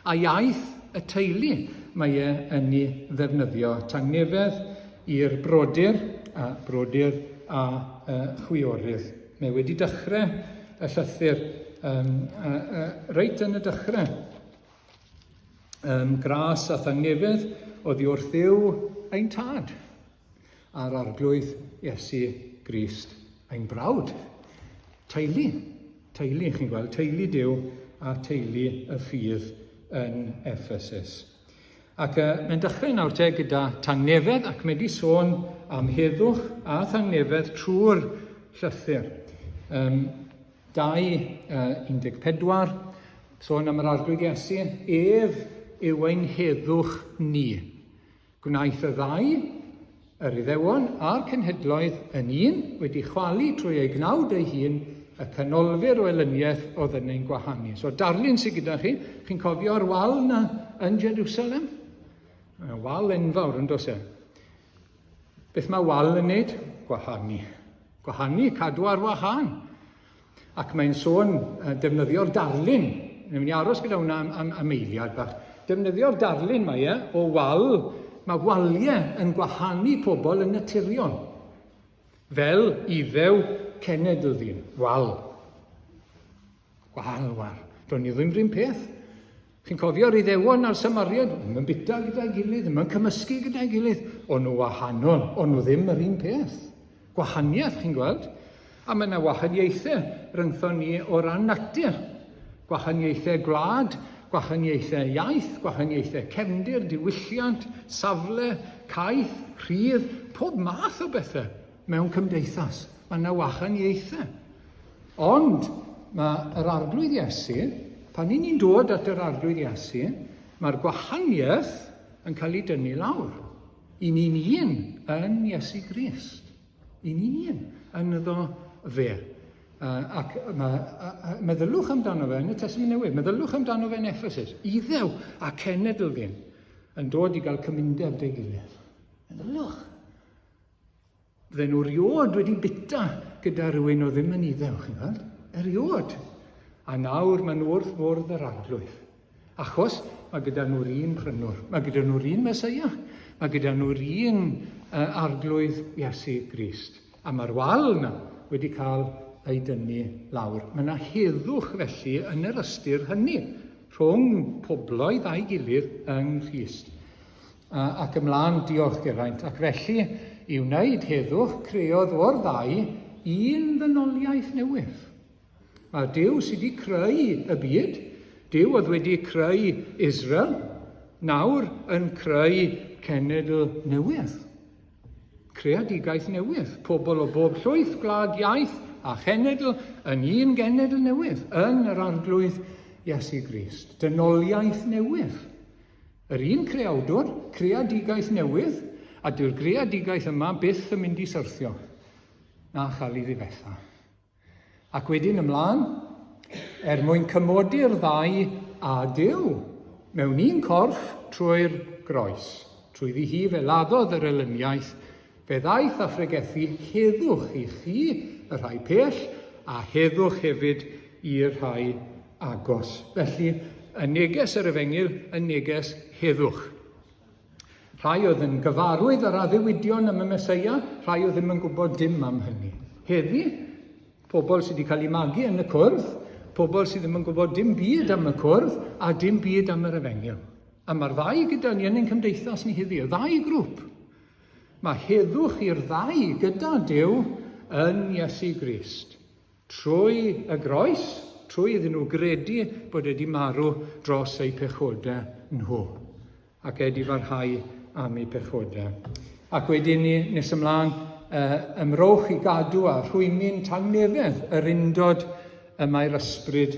A iaith y teulu mae e yn ei ddefnyddio, tangnefedd i'r brodyr, a brodyr a chwiorydd. Mae wedi dechrau y llythyr reit yn y dechrau. Gras a thangnefedd oddi wrth Dduw ein tad a'r Arglwydd Iesu Grist ein brawd. Teulu, teulu, chi'n gweld, teulu Duw a teulu y ffydd yn Ephesus. Ac mae'n dechrau nawr te gyda tangnefedd ac mae wedi sôn am heddwch a thangnefedd trwy'r llythyr. 2, 14, sôn am yr Arglwydd Iesu, ef yw ein heddwch ni. Gwnaeth y ddau, yr Iddewon a'r cenhedloedd, yn un, wedi chwalu trwy ei gnawd ei hun, y canolfur o elyniaeth oedd yn ein gwahanu. So darlun sydd gyda chi, chi'n cofio'r wal na yn Jerusalem? Wal enfawr yn dos e. Beth mae wal yn neud? Gwahanu. Gwahanu, cadw ar wahân. Ac mae'n sôn defnyddio'r darlun. Ni'n mynd i aros gyda hwnna am eiliad bach. Defnyddio'r darlun mae e o wal. Mae waliau yn gwahanu pobl yn naturiol. Fel Iddew cenedl ddyn. Wal. Gwal, wal. Do'n ni ddim rhywun peth. Chi'n cofio'r Iddewon a'r Samariaid? Ddim yn bita gyda'i gilydd, ddim yn cymysgu gyda'i gilydd. O'n nhw wahanol, o'n nhw ddim yr un peth. Gwahaniaeth, chi'n gweld? A mae yna wahaniaethau rhyngthon ni o ran natur. Gwahaniaethau gwlad, gwahaniaethau iaith, gwahaniaethau cefndir, diwylliant, safle, caeth, rhydd, pob math o bethau mewn cymdeithas. Mae yna wahaniaethau. Ond mae yr Arglwydd Iesu, pan i ni'n dod at yr Arglwydd Iesu, mae'r gwahaniaeth yn cael ei dynnu lawr. I ni'n un yn Iesu Grist. I ni'n un yn iddo fe. Ac mae, meddylwch amdano fe yn y Testament Newydd, meddylwch amdano fe yn Ephesus, Iddew a cenedl ddyn yn dod i gael cymundeb dy gilydd. Meddylwch. Fydden nhw rioed wedi bita gyda rhywun o ddim yn Iddew, chi'n gweld? Erioed. A nawr maen nhw wrth fwrdd yr Arglwydd. Achos mae gyda nhw'r un prynwr, mae gyda nhw'r un Mesoea, mae gyda nhw'r un Arglwydd Iesu Grist. A mae'r wal yna wedi cael ei dynnu lawr. Mae yna heddwch felly yn yr ystyr hynny rhwng pobloedd a'i gilydd yng Nghrist. Ac ymlaen, diolch Geraint. Ac felly, i wneud heddwch, creodd o'r ddau un ddynoliaeth newydd. Mae Duw sydd wedi creu y byd, Duw oedd wedi creu Israel, nawr yn creu cenedl newydd. Creadigaeth newydd. Pobl o bob llwyth, gwlad, iaith a chenedl yn un genedl newydd, yn yr Arglwydd Iesu Grist. Dynoliaeth newydd. Yr un creawdwr, creadigaeth newydd, a dyw'r greadigaeth yma byth yn mynd i syrthio, na chael ei ddifetha. Ac wedyn ymlaen, er mwyn cymodi'r ddau â Duw mewn un corff trwy'r groes. Trwyddi hi fe laddodd yr elyniaeth, fe ddaeth a phregethu heddwch i chi, y rhai pell, a heddwch hefyd i'r rhai agos. Felly, y neges yr efengyl yn neges heddwch. Rhai oedd yn gyfarwydd â'r addewidion am y Meseia, rhai oedd ddim yn gwybod dim am hynny. Heddi, pobl sydd wedi cael eu magu yn y cwrdd, pobl sydd ddim yn gwybod dim byd am y cwrdd a dim byd am yr efengyl. A mae'r ddau gyda ni yn ein cymdeithas ni heddi, y ddau grŵp. Mae heddwch i'r ddau gyda Duw yn Iesu Grist. Trwy y groes, trwy iddyn nhw gredu bod e 'di marw dros eu pechodau nhw, ac e 'di farhau am eu pechodau. Ac wedyn ni, nes ymlaen, ymrowch i gadw a rhwymyn tangnefedd yr undod y mae'r ysbryd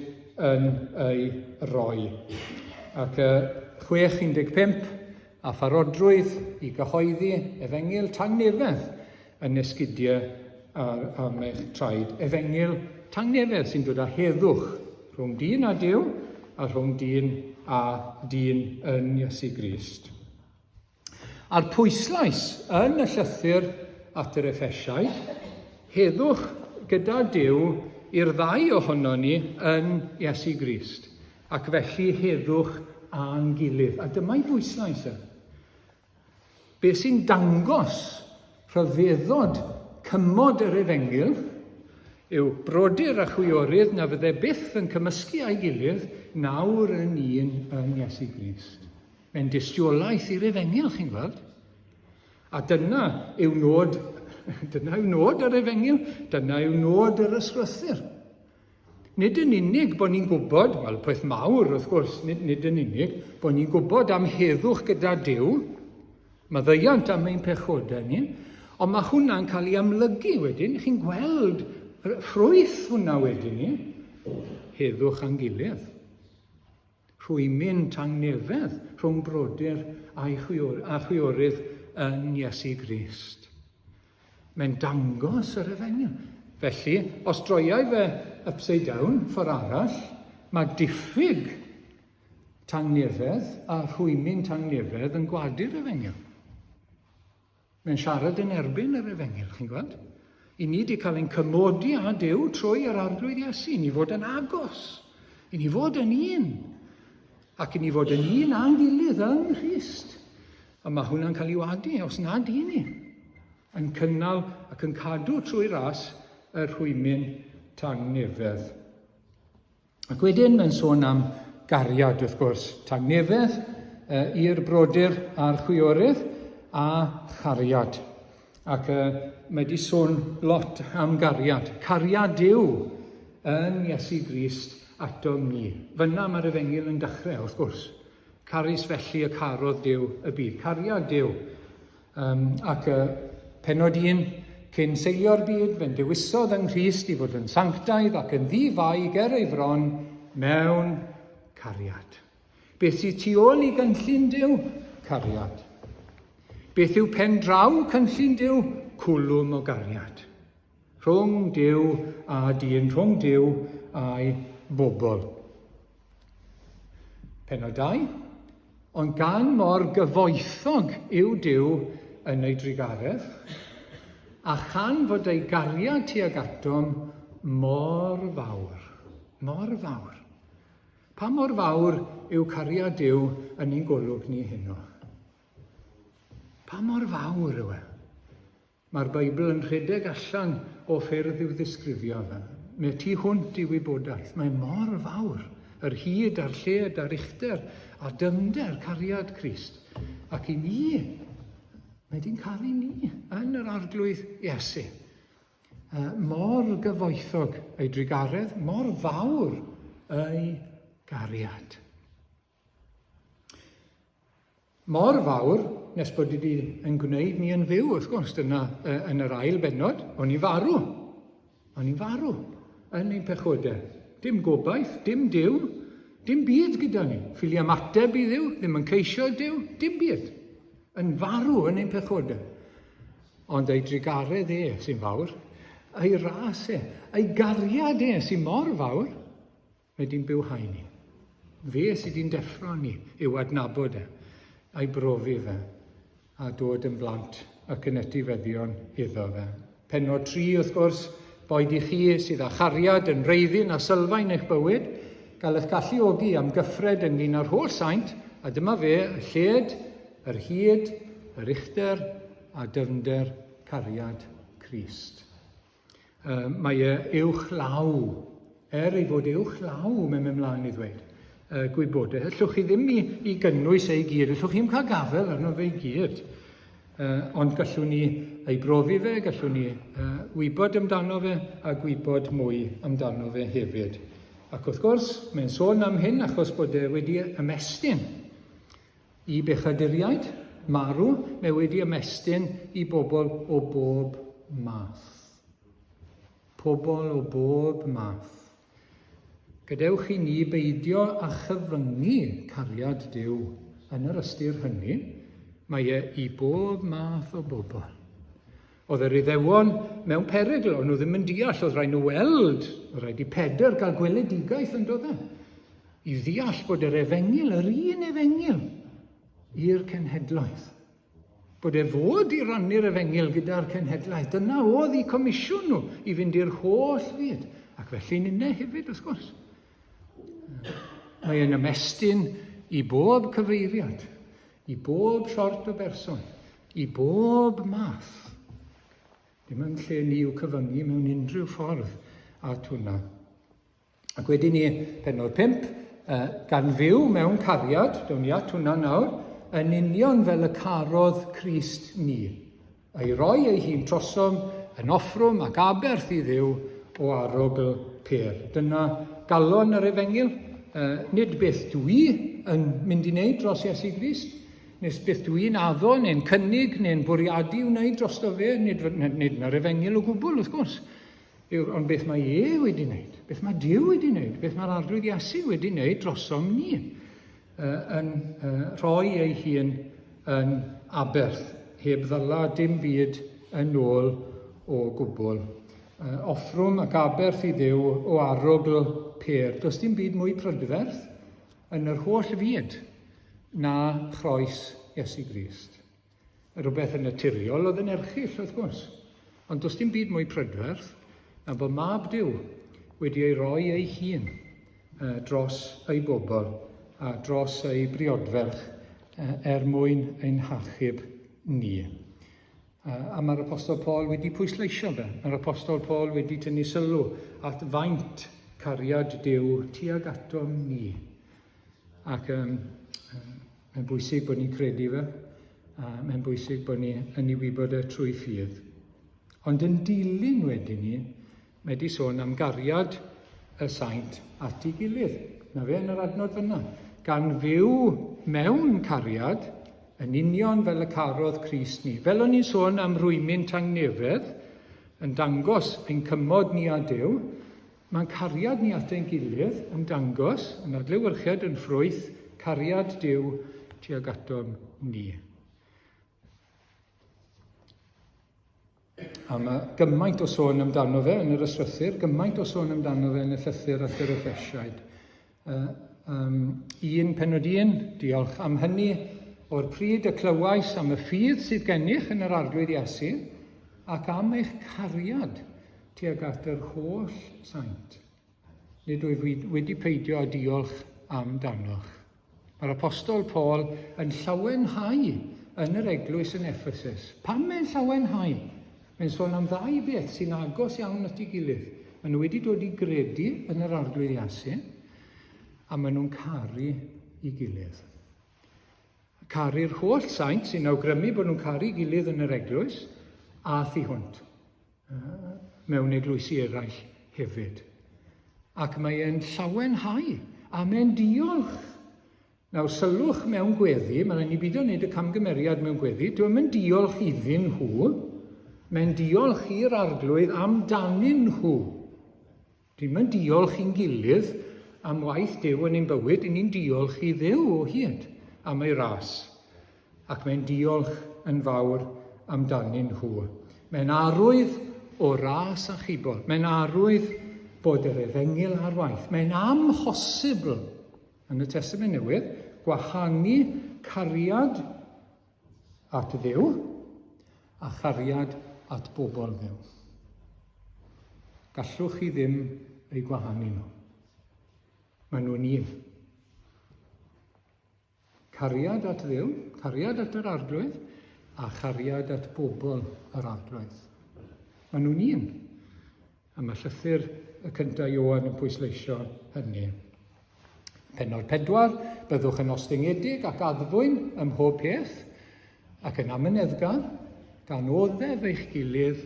yn ei roi. Ac 6.15, a pharodrwydd i gyhoeddi efengyl tangnefedd yn esgidiau ar, am eich traed. Efengyl tangnefedd sy'n dod â heddwch rhwng dyn a Duw a rhwng dyn a dyn yn Iesu Grist. A'r pwyslais yn y llythyr at yr Effesiaid, heddwch gyda Duw i'r ddau ohono ni yn Iesu Grist, ac felly heddwch â'n gilydd. A dyma'i bwyslais e. Be sy'n dangos rhyfeddod cymod yr efengyl yw brodyr a chwiorydd na fydde byth yn cymysgu â'i gilydd nawr yn un yn Iesu Grist. Mae'n dystiolaeth i'r efengyl, chi'n gweld. A dyna yw nod, dyna yw nod yr efengyl, dyna yw nod yr ysgrythur. Nid yn unig bod ni'n gwybod, wel, peth mawr wrth gwrs, nid, nid yn unig, bod ni'n gwybod am heddwch gyda Duw, maddeuant am ein pechodau ni, ond mae hwnna'n cael ei amlygu wedyn, chi'n gweld ffrwyth hwnna wedyn ni, heddwch a'n gilydd. Rhwymyn tangnefedd rhwng brodyr a'i chwior, a chwiorydd yn Iesu Grist. Mae'n dangos yr efengyl. Felly, os droiau fe upside down, ffordd arall, mae diffyg tangnefedd a rhwymyn tangnefedd yn gwadu'r efengyl. Mae'n siarad yn erbyn yr efengyl, chi'n gweld? I ni wedi cael ein cymodi â Duw trwy yr Arglwydd Iesu, i ni fod yn agos, i ni fod yn un, ac i ni fod yn un â'n gilydd yng Nghrist. A mae hwnna'n cael ei wadu, os nad i ni, yn cynnal ac yn cadw trwy ras y rhwymyn tangnefedd. Ac wedyn mae'n sôn am gariad, wrth gwrs, tangnefedd i'r brodyr a'r chwiorydd a chariad. Ac mae wedi sôn lot am gariad. Cariad Duw yn Iesu Grist atom ni. Fyna mae'r efengyl yn dechrau, wrth gwrs. Carys felly y carodd Duw y byd. Cariad Duw. Ac y penod 1, cyn seilio'r byd, fe'n dewisodd yng Nghrist i fod yn sanctaidd ac yn ddi-fai ger ei fron mewn cariad. Beth sydd tu ôl i gynllun Duw? Cariad. Beth yw pen draw cynllun Duw? Cwlwm o gariad. Rhwng Duw a dyn, rhwng Duw a'i bobl. Pennod 2. Ond gan mor gyfoethog yw Duw yn ei drugaredd, a chan fod ei gariad tuag atom mor fawr, mor fawr. Pa mor fawr yw cariad Duw yn ein golwg ni heno? Pa mor fawr yw e? Mae'r Beibl yn rhedeg allan o ffyrdd i'w ddisgrifio fe. Mae tu hwnt i wybodaeth. Mae mor fawr, yr hyd a'r lled a'r uchder a dyfnder cariad Crist. Ac i ni, mae di'n caru ni yn yr Arglwydd Iesu. Mor gyfoethog ei drugaredd, mor fawr ei gariad. Mor fawr nes bod wedi yn gwneud ni yn fyw, wrth gwrs, dyna yn yr ail bennod, o'n i'n farw. O'n i'n farw yn ein pechodau. Dim gobaith, dim Duw, dim byd gyda ni. Ffili ymateb i Dduw, ddim yn ceisio Duw, dim byd. Yn farw yn ein pechodau. Ond ei drugaredd e sy'n fawr, ei ras e, ei gariad e sy'n mor fawr. Mae di'n bywhau ni. Fe sydd di'n deffro ni i'w adnabod e, a'i brofi fe, a dod yn blant ac yn etifeddion iddo fe. Pennod 3, wrth gwrs, boed i chi sydd â chariad yn reiddyn a sylfaen eich bywyd, gael eich galluogi am gyffred ynglyn â'r holl saint, a dyma fe, y lled, yr hyd, yr uchder a dyfnder cariad Crist. Mae e uwch law, er ei fod uwch law, mae'n mynd mlaen i ddweud, gwybodaeth. Allwch chi ddim i, i gynnwys ei gyd, allwch chi ddim cael gafael arno fe i gyd. Ond gallwn ni ei brofi fe, gallwn ni wybod amdano fe a gwybod mwy amdano fe hefyd. Ac wrth gwrs, mae'n sôn am hyn achos bod e wedi ymestyn i bechaduriaid, marw, mae wedi ymestyn i bobl o bob math. Pobl o bob math. Gadewch i ni beidio â chyfyngu cariad Duw yn yr ystyr hynny, mae e i bob math o bobl. Oedd yr Iddewon mewn perygl, o'n nhw ddim yn deall, oedd rhaid nhw weld, oedd rhaid i Pedr gael gweledigaeth yn dod e, i ddeall bod yr efengyl, yr un efengyl, i'r cenhedloedd. Bod e fod i rannu'r efengyl gyda'r cenhedlaeth. Dyna oedd eu comisiwn nhw, i fynd i'r holl fyd. Ac felly ninne hefyd, wrth gwrs. Mae e'n ymestyn i bob cyfeiriad, i bob siort o berson, i bob math. Dim yn lle ni i'w cyfyngu mewn unrhyw ffordd at hwnna. Ac wedyn ni, penod 5, gan fyw mewn cariad, down ni at hwnna nawr, yn union fel y carodd Crist ni, a'i roi ei hun trosom yn offrwm ac aberth i Dduw o arogl pêr. Dyna galon yr efengyl, nid beth dwi yn mynd i wneud dros Iesu Grist, nes beth dwi'n addo neu'n cynnig neu'n bwriadu wneud drosto fe, nid, nid na'r efengyl o gwbl, wrth gwrs. Yw'r, ond beth mae e wedi wneud, beth mae Duw wedi wneud, beth mae'r Arglwydd Iesu wedi wneud drosom ni, yn rhoi ei hun yn aberth, heb ddala dim byd yn ôl o gwbl. Offrwm ac aberth i Dduw o arogl pêr. Does dim byd mwy prydferth yn yr holl fyd na chroes Iesu Grist. Rhywbeth yn naturiol oedd yn erchyll, wrth gwrs. Ond does dim byd mwy prydferth na bod mab Duw wedi ei roi ei hun dros ei bobl a dros ei briodferch er mwyn ein hachub ni. A mae'r Apostol Paul wedi pwysleisio fe. Mae'r Apostol Paul wedi tynnu sylw at faint cariad Duw tuag atom ni. Ac um, mae'n bwysig bod ni'n credu fe, a mae'n bwysig bod ni yn ei wybod e trwy ffydd. Ond yn dilyn wedyn ni, mae wedi sôn am gariad y saint at ei gilydd. Na fe yn yr adnod fyna. Gan fyw mewn cariad, yn union fel y carodd Crist ni. Fel o'n i'n sôn am rwymyn tangnefedd, yn dangos ein cymod ni â Duw, Mae'n cariad ni at ein gilydd yn dangos, yn adlewyrchiad, yn ffrwyth cariad Duw tuag atom ni. A mae gymaint o sôn amdano fe yn yr ysrythyr, gymaint o sôn amdano fe yn y llythyr at yr Effesiaid. Uh, um, un penod un, diolch am hynny, o'r pryd y clywais am y ffydd sydd gennych yn yr Arglwydd Iesu, ac am eich cariad tuag at yr holl saint. Nid wyf wedi peidio â diolch amdanoch. Mae'r Apostol Paul yn llawenhau yn yr eglwys yn Ephesus. Pam mae'n llawenhau? Mae'n sôn am ddau beth sy'n agos iawn at ei gilydd. Maen nhw wedi dod i gredu yn yr Arglwydd Iesu, a maen nhw'n caru ei gilydd. Caru'r holl saint sy'n awgrymu bod nhw'n caru gilydd yn yr eglwys, a thu hwnt. mewn eglwysi eraill hefyd. Ac mae e'n llawenhau, a mae'n diolch. Nawr, sylwch mewn gweddi, mae'n rhaid ni beidio wneud y camgymeriad mewn gweddi, dwi'n yn diolch iddyn nhw, mae'n diolch i'r arglwydd amdanyn nhw. Dwi'm yn diolch i'n gilydd am waith Duw yn ein bywyd, i ni'n diolch i Dduw o hyd am ei ras. Ac mae'n diolch yn fawr amdanyn nhw. Mae'n arwydd o ras achubol. Mae'n arwydd bod yr efengyl ar waith. Mae'n amhosibl yn y Testament Newydd gwahanu cariad at Dduw a chariad at bobl Dduw. Gallwch chi ddim eu gwahanu nhw. Maen nhw'n un. Cariad at Dduw, cariad at yr Arglwydd, a chariad at bobl yr Arglwydd. Maen nhw'n un. A mae llythyr y cyntaf Ioan yn pwysleisio hynny. Pennod 4, byddwch yn ostyngedig ac addfwyn ym mhob peth, ac yn amyneddgar, gan oddef eich gilydd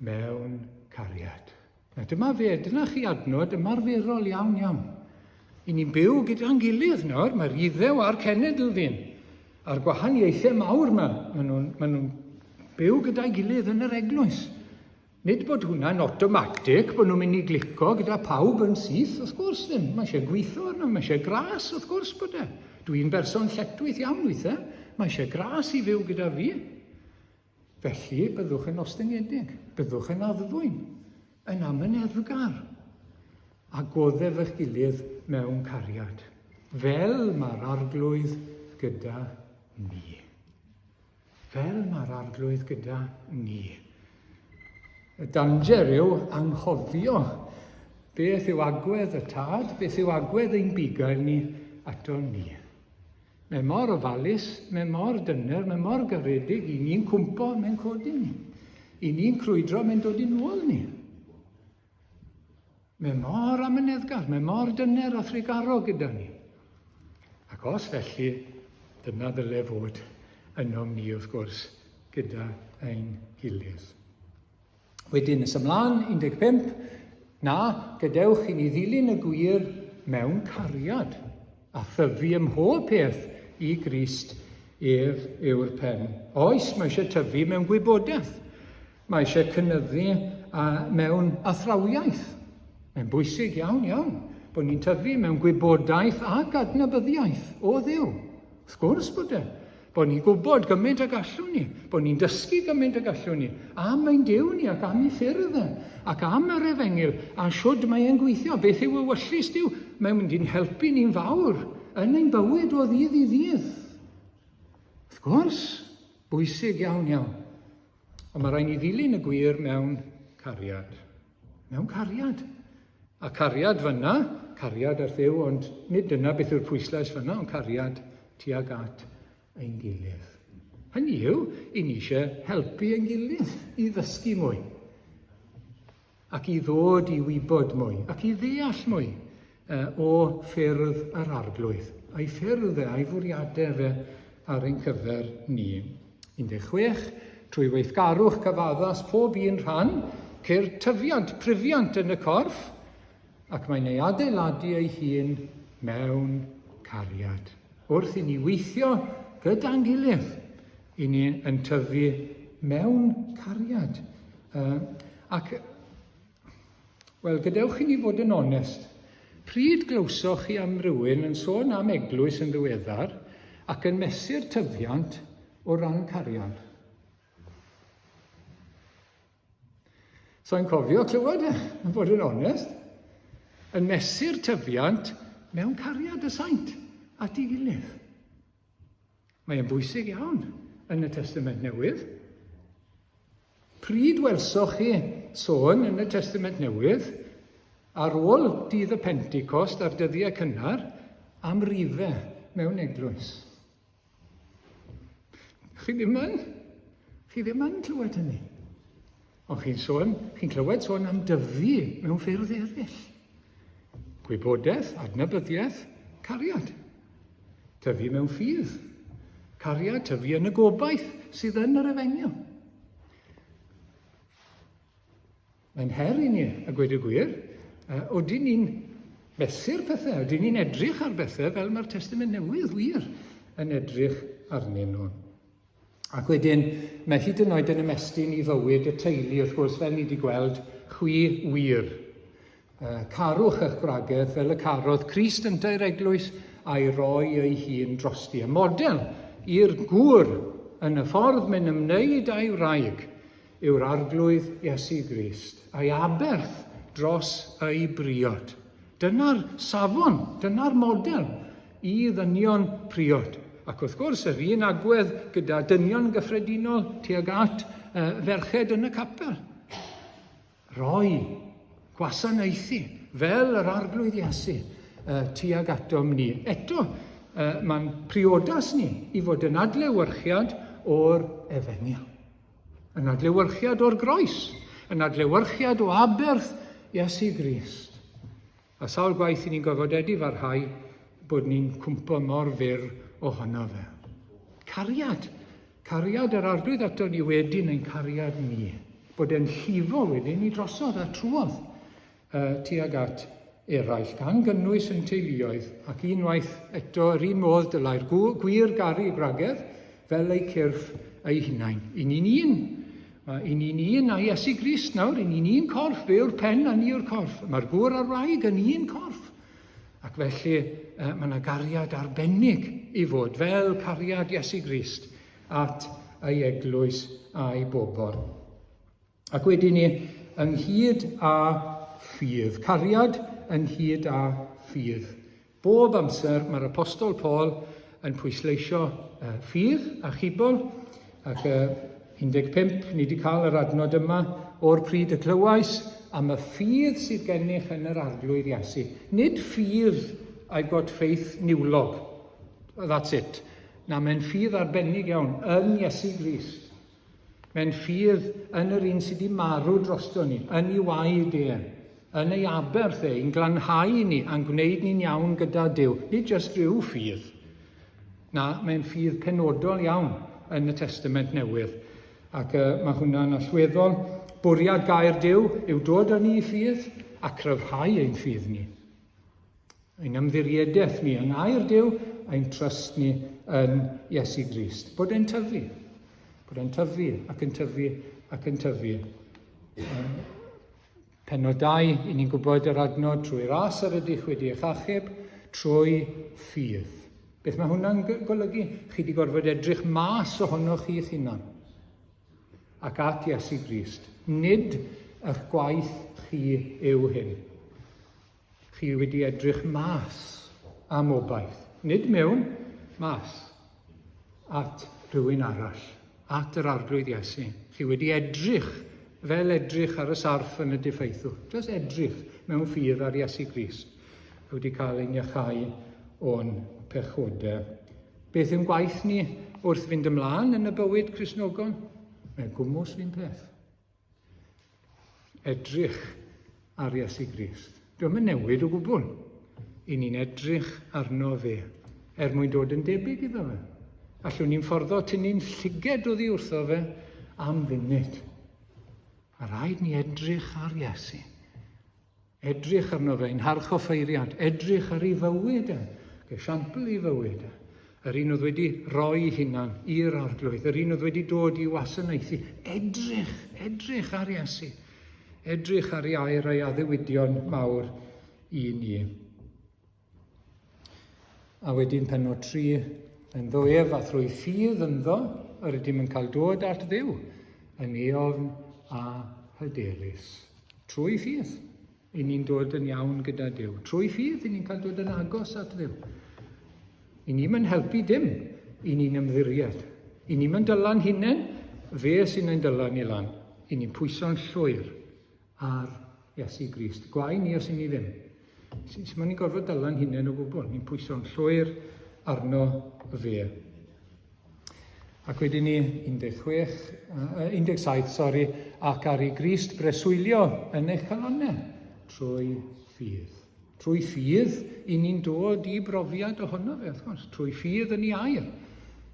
mewn cariad. Na dyma fe, dyna chi adnod ymarferol iawn iawn. I ni'n byw gyda'n gilydd nawr, mae'r Iddew a'r cenedl ddyn, a'r gwahaniaethau mawr yma, maen nhw'n ma nhw byw gyda'i gilydd yn yr eglwys. Nid bod hwnna'n awtomatig, bod nhw'n mynd i glico gyda pawb yn syth, wrth gwrs ddim. Mae eisiau gweithio arno, mae eisiau gras, wrth gwrs bod e. Dwi'n berson lletwyth iawn weithiau. Mae eisiau gras i fyw gyda fi. Felly, byddwch yn ostyngedig, byddwch yn addfwyn, yn amyneddgar, a goddef eich gilydd mewn cariad, fel mae'r Arglwydd gyda ni. Fel mae'r Arglwydd gyda ni. Y danger yw anghofio beth yw agwedd y tad, beth yw agwedd ein bugail ni ato ni. Mae mor ofalus, mae mor dyner, mae mor garedig, i ni'n cwmpo, mae'n codi ni. I ni'n crwydro, mae'n dod i'n ôl ni. Mae mor amyneddgar, mae mor dyner a thrugarog gyda ni. Ac os felly, dyna ddyle fod ynom ni wrth gwrs gyda ein gilydd. Wedyn, nes ymlaen, 15, na, gadewch i ni ddilyn y gwir mewn cariad a thyfu ym mhob peth i Grist, ef yw'r pen. Oes, mae eisiau tyfu mewn gwybodaeth. Mae eisiau cynyddu a mewn athrawiaeth. Mae'n bwysig iawn, iawn, bod ni'n tyfu mewn gwybodaeth ac adnabyddiaeth o Dduw. Wrth gwrs bod e. Bod ni'n gwybod gymaint ag allwn ni, bod ni'n dysgu gymaint ag allwn ni am ein Duw ni ac am ei ffyrdd e, ac am yr efengyl a shwd mae e'n gweithio, beth yw ewyllys Duw. Mae'n mynd i'n helpu ni'n fawr yn ein bywyd o ddydd i ddydd. Wrth gwrs, bwysig iawn, iawn. Ond mae rhaid ni ddilyn y gwir mewn cariad. Mewn cariad. A cariad fyna, cariad ar Dduw, ond nid dyna beth yw'r pwyslais fyna, ond cariad tuag at ein gilydd. Hynny yw, i ni eisiau helpu ein gilydd i ddysgu mwy. ac i ddod i wybod mwy, ac i ddeall mwy o ffyrdd yr Arglwydd, a'i ffyrdd e, a'i fwriadau fe ar ein cyfer ni. 16. Trwy weithgarwch cyfaddas pob un rhan, ceir tyfiant, prifiant yn y corff, ac mae'n ei adeiladu ei hun mewn cariad. Wrth i ni weithio gyda'n gilydd, i ni yn tyfu mewn cariad. Ac, wel, gadewch i ni fod yn onest. Pryd glywsoch chi am rywun yn sôn am eglwys yn ddiweddar ac yn mesur tyfiant o ran cariad? So'n cofio clywed e, yn fod yn onest. Yn mesur tyfiant mewn cariad y saint at ei gilydd. Mae e'n bwysig iawn yn y Testament Newydd. Pryd welsoch chi sôn yn y Testament Newydd ar ôl dydd y Pentecost a'r dyddiau cynnar am rifau mewn eglwys? Chi ddim yn, chi ddim yn clywed hynny. Ond chi'n sôn, chi'n clywed sôn am dyfu mewn ffyrdd eraill. Gwybodaeth, adnabyddiaeth, cariad. Tyfu mewn ffydd. Cariad, tyfu yn y gobaith sydd yn yr efengyl. Mae'n her i ni, a gweud y gwir. Odyn ni'n mesur pethau, odyn ni'n edrych ar bethau fel mae'r Testament Newydd wir yn edrych arnyn nhw. Ac wedyn, mae hyd yn oed yn ymestyn i fywyd y teulu, wrth gwrs, fel ni wedi gweld, chwi wir. Carwch eich gwragedd fel y carodd Crist yntau'r eglwys a'i roi ei hun drosti. Y model i'r gŵr yn y ffordd mae'n ymwneud â'i wraig yw'r Arglwydd Iesu Grist, a'i aberth dros ei briod. Dyna'r safon, dyna'r model i ddynion priod. Ac wrth gwrs, yr un agwedd gyda dynion gyffredinol tuag at ferched yn y capel. Roi, gwasanaethu, fel yr Arglwydd Iesu tuag atom ni. Eto, mae'n priodas ni i fod yn adlewyrchiad o'r efengyl. Yn adlewyrchiad o'r groes, yn adlewyrchiad o aberth Iesu Grist. A sawl gwaith i ni'n gorfod edifarhau bod ni'n cwmpo mor fyr ohono fe. Cariad. Cariad yr Arglwydd ato ni wedyn ein cariad ni. Bod e'n llifo wedyn ni drosodd a trwodd tuag at eraill, gan gynnwys ein teuluoedd, ac unwaith eto yr un modd dylai'r gwir garu gwragedd fel eu cyrff eu hunain. I ni'n un. Mae i ni'n un a Iesu Grist nawr, i ni'n un corff, fe yw'r pen a ni yw'r corff. Mae'r gŵr a'r wraig yn un corff. Ac felly mae yna gariad arbennig i fod, fel cariad Iesu Grist at ei eglwys a'i bobl. Ac wedyn ni, ynghyd â ffydd, cariad ynghyd â ffydd. Bob amser mae'r Apostol Paul yn pwysleisio ffydd a chibol, ac 15, ni wedi cael yr adnod yma o'r pryd y clywais am y ffydd sydd gennych yn yr Arglwydd Iesu. Nid ffydd I've got faith niwlog. That's it. Na, mae'n ffydd arbennig iawn yn Iesu Grist. Mae'n ffydd yn yr un sydd wedi marw drosto ni, yn ei waed e, yn ei aberth e, i'n glanhau ni a'n gwneud ni'n iawn gyda Duw. Nid jyst rhyw ffydd. Na, mae'n ffydd penodol iawn yn y Testament Newydd. Ac mae hwnna'n allweddol. Bwriad gair Duw yw dod â ni i ffydd a cryfhau ein ffydd ni. Ein ymddiriedaeth ni yng ngair Duw, ein trust ni yn Iesu Grist. Bod e'n tyfu. Bod e'n tyfu ac yn tyfu ac yn tyfu. Penod 2, i ni'n gwybod yr adnod trwy ras yr ydych wedi eich achub, trwy ffydd. Beth mae hwnna'n golygu? Chi wedi gorfod edrych mas ohonoch chi'ch hunan ac at Iesu Grist. Nid eich gwaith chi yw hyn. Chi wedi edrych mas am obaith, nid mewn, mas, at rhywun arall, at yr Arglwydd Iesu. Chi wedi edrych fel edrych ar y sarff yn y diffaethwr. Just edrych mewn ffydd ar Iesu Grist. Wedi cael ein iachau o'n pechodau. Beth yw'n gwaith ni wrth fynd ymlaen yn y bywyd Cristnogol? Mae'n gwmws fi'n peth. Edrych ar Iesu Grist. Dwi'n yn newid o gwbl. I ni'n edrych arno fe, er mwyn dod yn debyg iddo fe. Allwn ni'n fforddo tynnu'n llyged oddi wrtho fe am funud. Mae rhaid ni edrych ar Iesu. Edrych arno fe, ein harchoffeiriad, edrych ar ei fywyd e, esiampl ei fywyd e. Yr un oedd wedi rhoi hunan i'r arglwydd, yr un oedd wedi dod i wasanaethu. Edrych, edrych ar Iesu. Edrych ar ei air a'i addewidion mawr i ni. A wedyn penod 3, ynddo ef a thrwy ffydd ynddo, yr ydym yn cael dod at Dduw, yn eofn a hyderus. Trwy ffydd, i ni'n dod yn iawn gyda Duw. Trwy ffydd, i ni'n cael dod yn agos at Dduw. I ni'n mynd helpu dim, i ni'n ymddiried. I ni'n mynd dylan hunain, fe sy'n ein dylan i lan. I ni'n pwyso'n llwyr ar Iesu Grist. Gwae ni os i ni ddim. Sut mae ni'n gorfod dylan hunain o gwbl? Ni'n pwyso'n llwyr arno fe. Ac wedyn ni, 16, 17, sori, ac ar i Grist breswylio yn eich calonnau trwy ffydd. Trwy ffydd, i ni'n dod i brofiad ohono fe, wrth gwrs. Trwy ffydd yn ei air.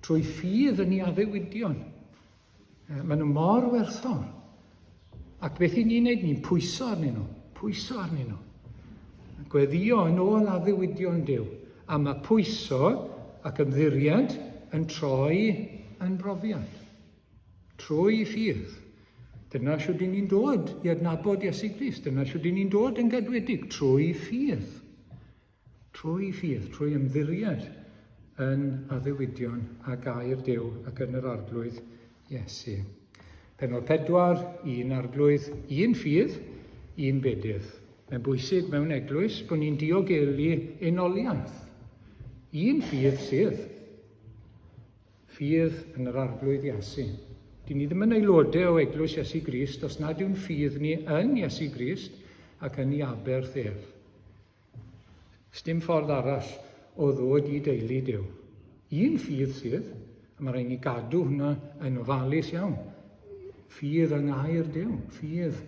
Trwy ffydd yn ei addewidion. Maen nhw mor werthfawr. Ac beth i ni'n neud? Ni'n pwyso arnyn nhw. Pwyso arnyn nhw. Gweddio yn ôl addewidion Duw. A mae pwyso ac ymddiried yn troi yn brofiad. Trwy ffydd. Dyna siwt i ni'n dod i adnabod Iesu Grist. Dyna siwt i ni'n dod yn gadwedig. Trwy ffydd. Trwy ffydd, trwy ymddiried yn addewidion a gair Duw ac yn yr Arglwydd Iesu. Penod 4, un Arglwydd, un ffydd, un bedydd. Mae'n bwysig mewn eglwys bod ni'n diogelu unoliaeth. Un ffydd sydd. Ffydd yn yr Arglwydd Iesu. Dyn ni ddim yn aelodau o Eglwys Iesu Grist os nad yw'n ffydd ni yn Iesu Grist ac yn ei aberth ef. Sdim ffordd arall o ddod i deulu Duw. Un ffydd sydd, a mae rhaid ni gadw hwnna yn ofalus iawn. Ffydd yng ngair Duw, ffydd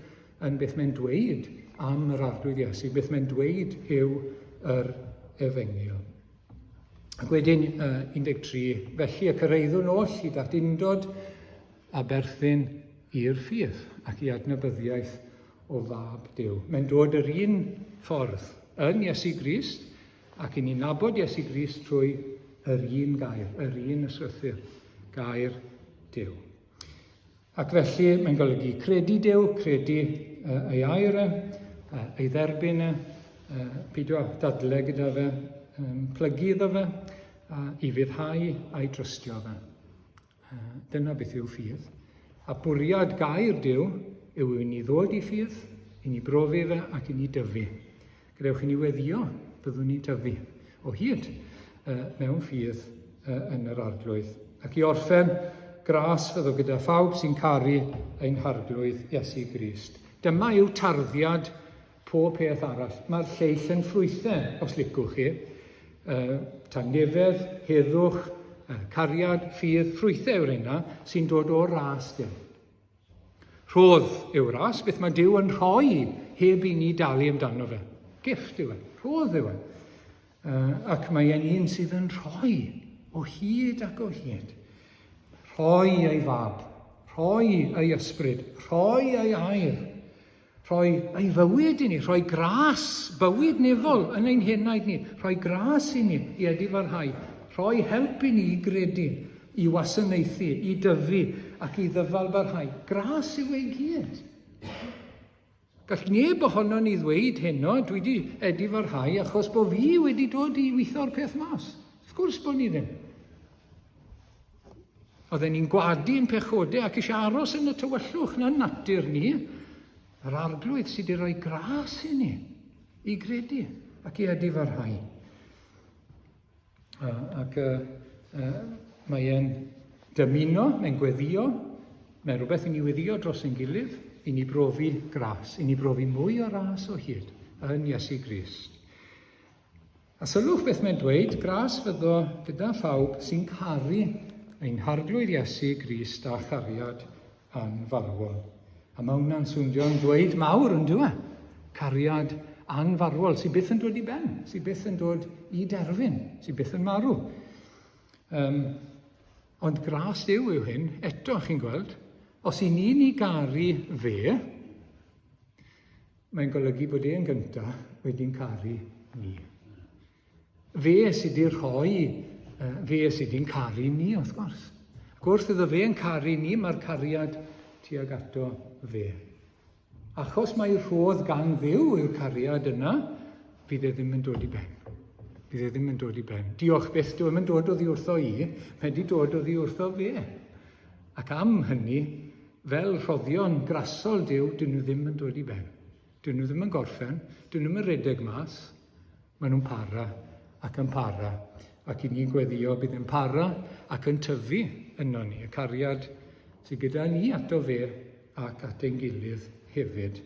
yn beth mae'n dweud am yr Arglwydd Iesu, beth mae'n dweud yw yr Efengyl. Ac wedyn, 13, felly y cyrhaeddwn oll hyd at undod a berthyn i'r ffydd ac i adnabyddiaeth o Fab Duw. Mae'n dod yr un ffordd yn Iesu Grist ac i ni nabod Iesu Grist trwy yr un gair, yr un ysgrythur, gair Duw. Ac felly mae'n golygu credu Duw, credu ei air e, ei dderbyn e, peidio â dadle gyda fe, plygu iddo fe, a i fuddhau a'i drystio fe. Dyna beth yw ffydd. A bwriad gair Duw yw i ni ddod i ffydd, i ni brofi fe ac i ni dyfu. Gadewch i ni weddio, byddwn ni'n tyfu o hyd mewn ffydd yn yr Arglwydd. Ac i orffen, gras fyddo gyda phawb sy'n caru ein Harglwydd Iesu Grist. Dyma yw tarddiad pob peth arall. Mae'r lleill yn ffrwythau, os licwch chi. Tangnefedd, heddwch, cariad, ffydd, ffrwythau yw'r rheina sy'n dod o'r ras Duw. Rhodd yw'r ras, beth mae Duw yn rhoi heb i ni dalu amdano fe. Gift yw e, rhodd yw e. Ac mae e'n un sydd yn rhoi o hyd ac o hyd. Rhoi ei fab, rhoi ei ysbryd, rhoi ei air, rhoi ei fywyd i ni, rhoi gras, bywyd nefol yn ein henaid ni, rhoi gras i ni i edifarhau, rhoi help i ni i gredu, i wasanaethu, i dyfu ac i ddyfalbarhau. Gras yw ei gyd. Gall neb ohono ni ddweud heno, dwi wedi edifarhau achos bod fi wedi dod i weithio'r peth mas. Wrth gwrs bod ni ddim. Oedden ni'n gwadu yn pechodau ac eisiau aros yn y tywyllwch na'n natur ni. Yr arglwydd sydd wedi rhoi gras i ni i gredu ac i edifarhau. Ac mae e'n dymuno, mae'n gweddio, mae'n rhywbeth i ni weddio dros ein gilydd, i ni brofi gras, i ni brofi mwy o ras o hyd yn Iesu Grist. A sylwch beth mae'n dweud, gras fyddo gyda phawb sy'n caru ein Harglwydd Iesu Grist â chariad anfarwol. A mae hwnna'n swnio'n ddweud mawr, yn dyw e? Cariad anfarwol sy'n byth yn dod i ben, sy'n byth yn dod i derfyn, sy'n byth yn marw. Um, ond gras Duw yw hyn, eto chi'n gweld, os i ni'n ei garu fe, Mae'n golygu bod e'n gyntaf wedi'n caru ni. Fe sydd wedi rhoi, fe sydd wedi'n caru ni, wrth gwrs. Ac wrth iddo fe'n caru ni, mae'r cariad tuag ato fe. Achos mae rhodd gan Dduw yw'r cariad yna, fydd e ddim yn dod i ben. Fydd e ddim yn dod i ben. Diolch byth, dyw e'm yn dod oddi wrtho i, mae wedi dod oddi wrtho fe. Ac am hynny, Fel rhoddion grasol Duw, dyn nhw ddim yn dod i ben. Dyn nhw ddim yn gorffen, dyn nhw'm yn rhedeg mas. Maen nhw'n para ac yn para. Ac i ni'n gweddio bydd yn para ac yn tyfu yno ni, y cariad sydd gyda ni ato fe ac at ein gilydd hefyd.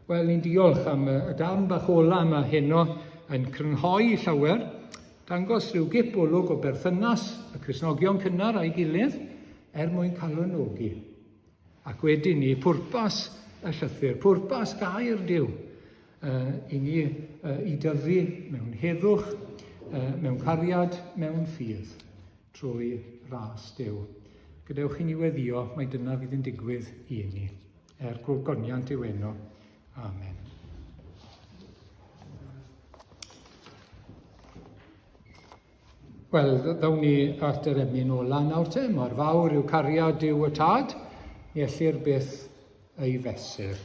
Wel, ni'n diolch am y darn bach ola yma heno yn crynhoi llawer, dangos rhyw gip olwg o berthynas y Cristnogion cynnar a'i gilydd, er mwyn calonogi. Ac wedyn ni, pwrpas y llythyr, pwrpas gair Duw, uh, i ni uh, i dyfu mewn heddwch, uh, mewn cariad, mewn ffydd, trwy ras Duw. Gadewch i ni weddio, mai dyna fydd yn digwydd i ni. Er gwrgoniant yw enw. Amen. Wel, ddown ni at yr emyn ola nawr te. Mor fawr yw cariad Duw y Tad, ni ellir byth ei fesur.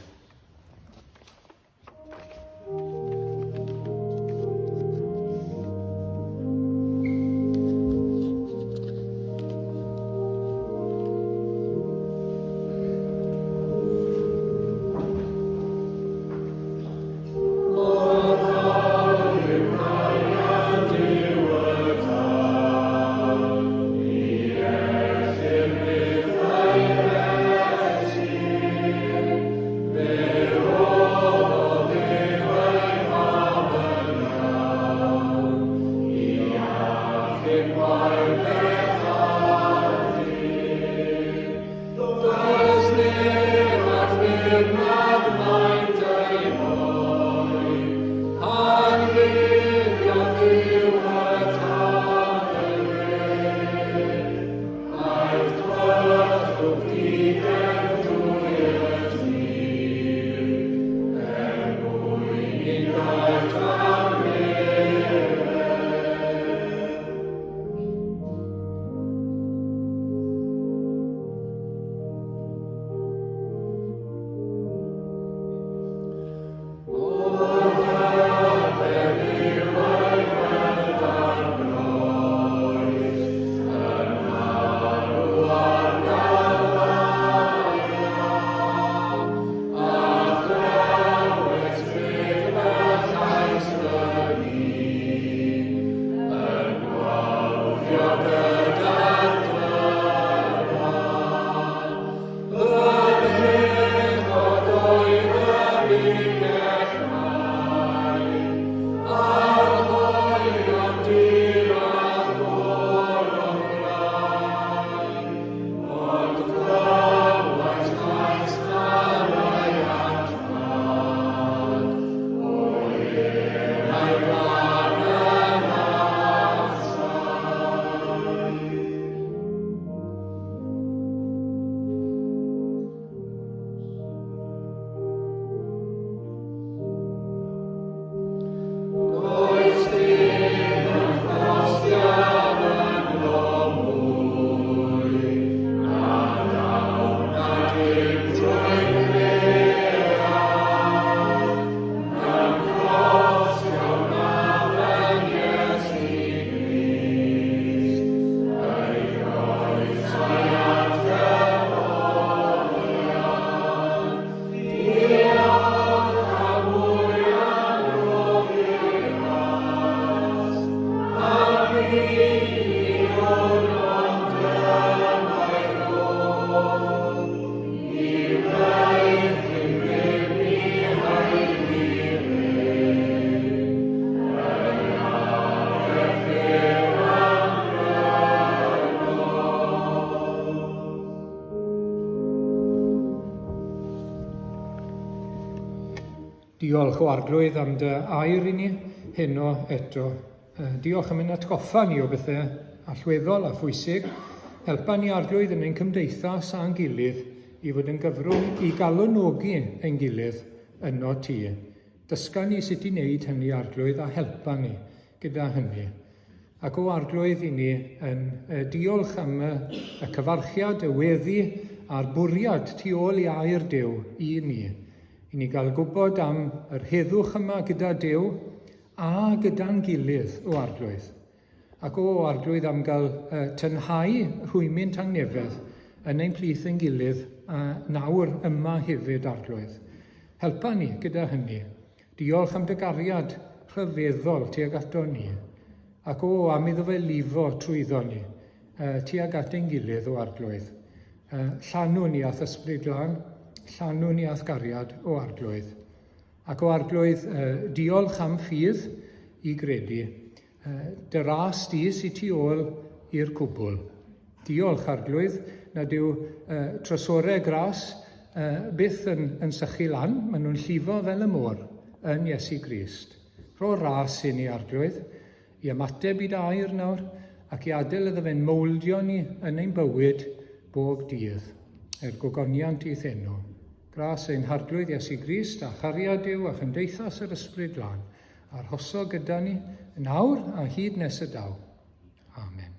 Does neb all ddirnad maint ei roi, pan rudiodd Dduw y Tad y le. Aeth tywyllwch diben drwy y tir, er mwyn i'n gael tangnefedd. Diolch o Arglwydd am dy air i ni heno eto. Diolch am ein atgoffa ni o bethau allweddol a phwysig. Helpa ni Arglwydd yn ein cymdeithas a'n gilydd i fod yn gyfrwng i galonogi ein gilydd yno ti. Dysga ni sut i wneud hynny Arglwydd a helpa ni gyda hynny. Ac o Arglwydd i ni yn diolch am y, y cyfarchiad, y weddi a'r bwriad tu ôl i air Duw i ni. I ni gael gwybod am yr heddwch yma gyda Duw a gyda'n gilydd, o Arglwydd. Ac o Arglwydd am gael uh, tynhau rhwymyn tangnefedd yn ein plith ein gilydd a nawr yma hefyd, Arglwydd. Helpa ni gyda hynny. Diolch am dy gariad rhyfeddol tuag ato ni. Ac o, am iddo fe lifo trwyddo ni, uh, tuag at ein gilydd, o Arglwydd. Llanw ni a'th ysbryd glân, llanw ni a'th gariad, o Arglwydd. Ac o Arglwydd, diolch am ffydd i gredu. Dy ras di sy tu ôl i'r cwbl. Diolch, Arglwydd, nad yw trysorau gras byth yn, yn sychu lan, maen nhw'n llifo fel y môr yn Iesu Grist. Rho ras i ni, Arglwydd, i ymateb i dy air nawr ac i adael iddo fe'n mowldio ni yn ein bywyd bob dydd, er gogoniant i'th enw. Gras ein Harglwydd Iesu Grist a chariad Duw a chymdeithas yr Ysbryd Glân, arhoso gyda ni yn awr a hyd nes y daw. Amen.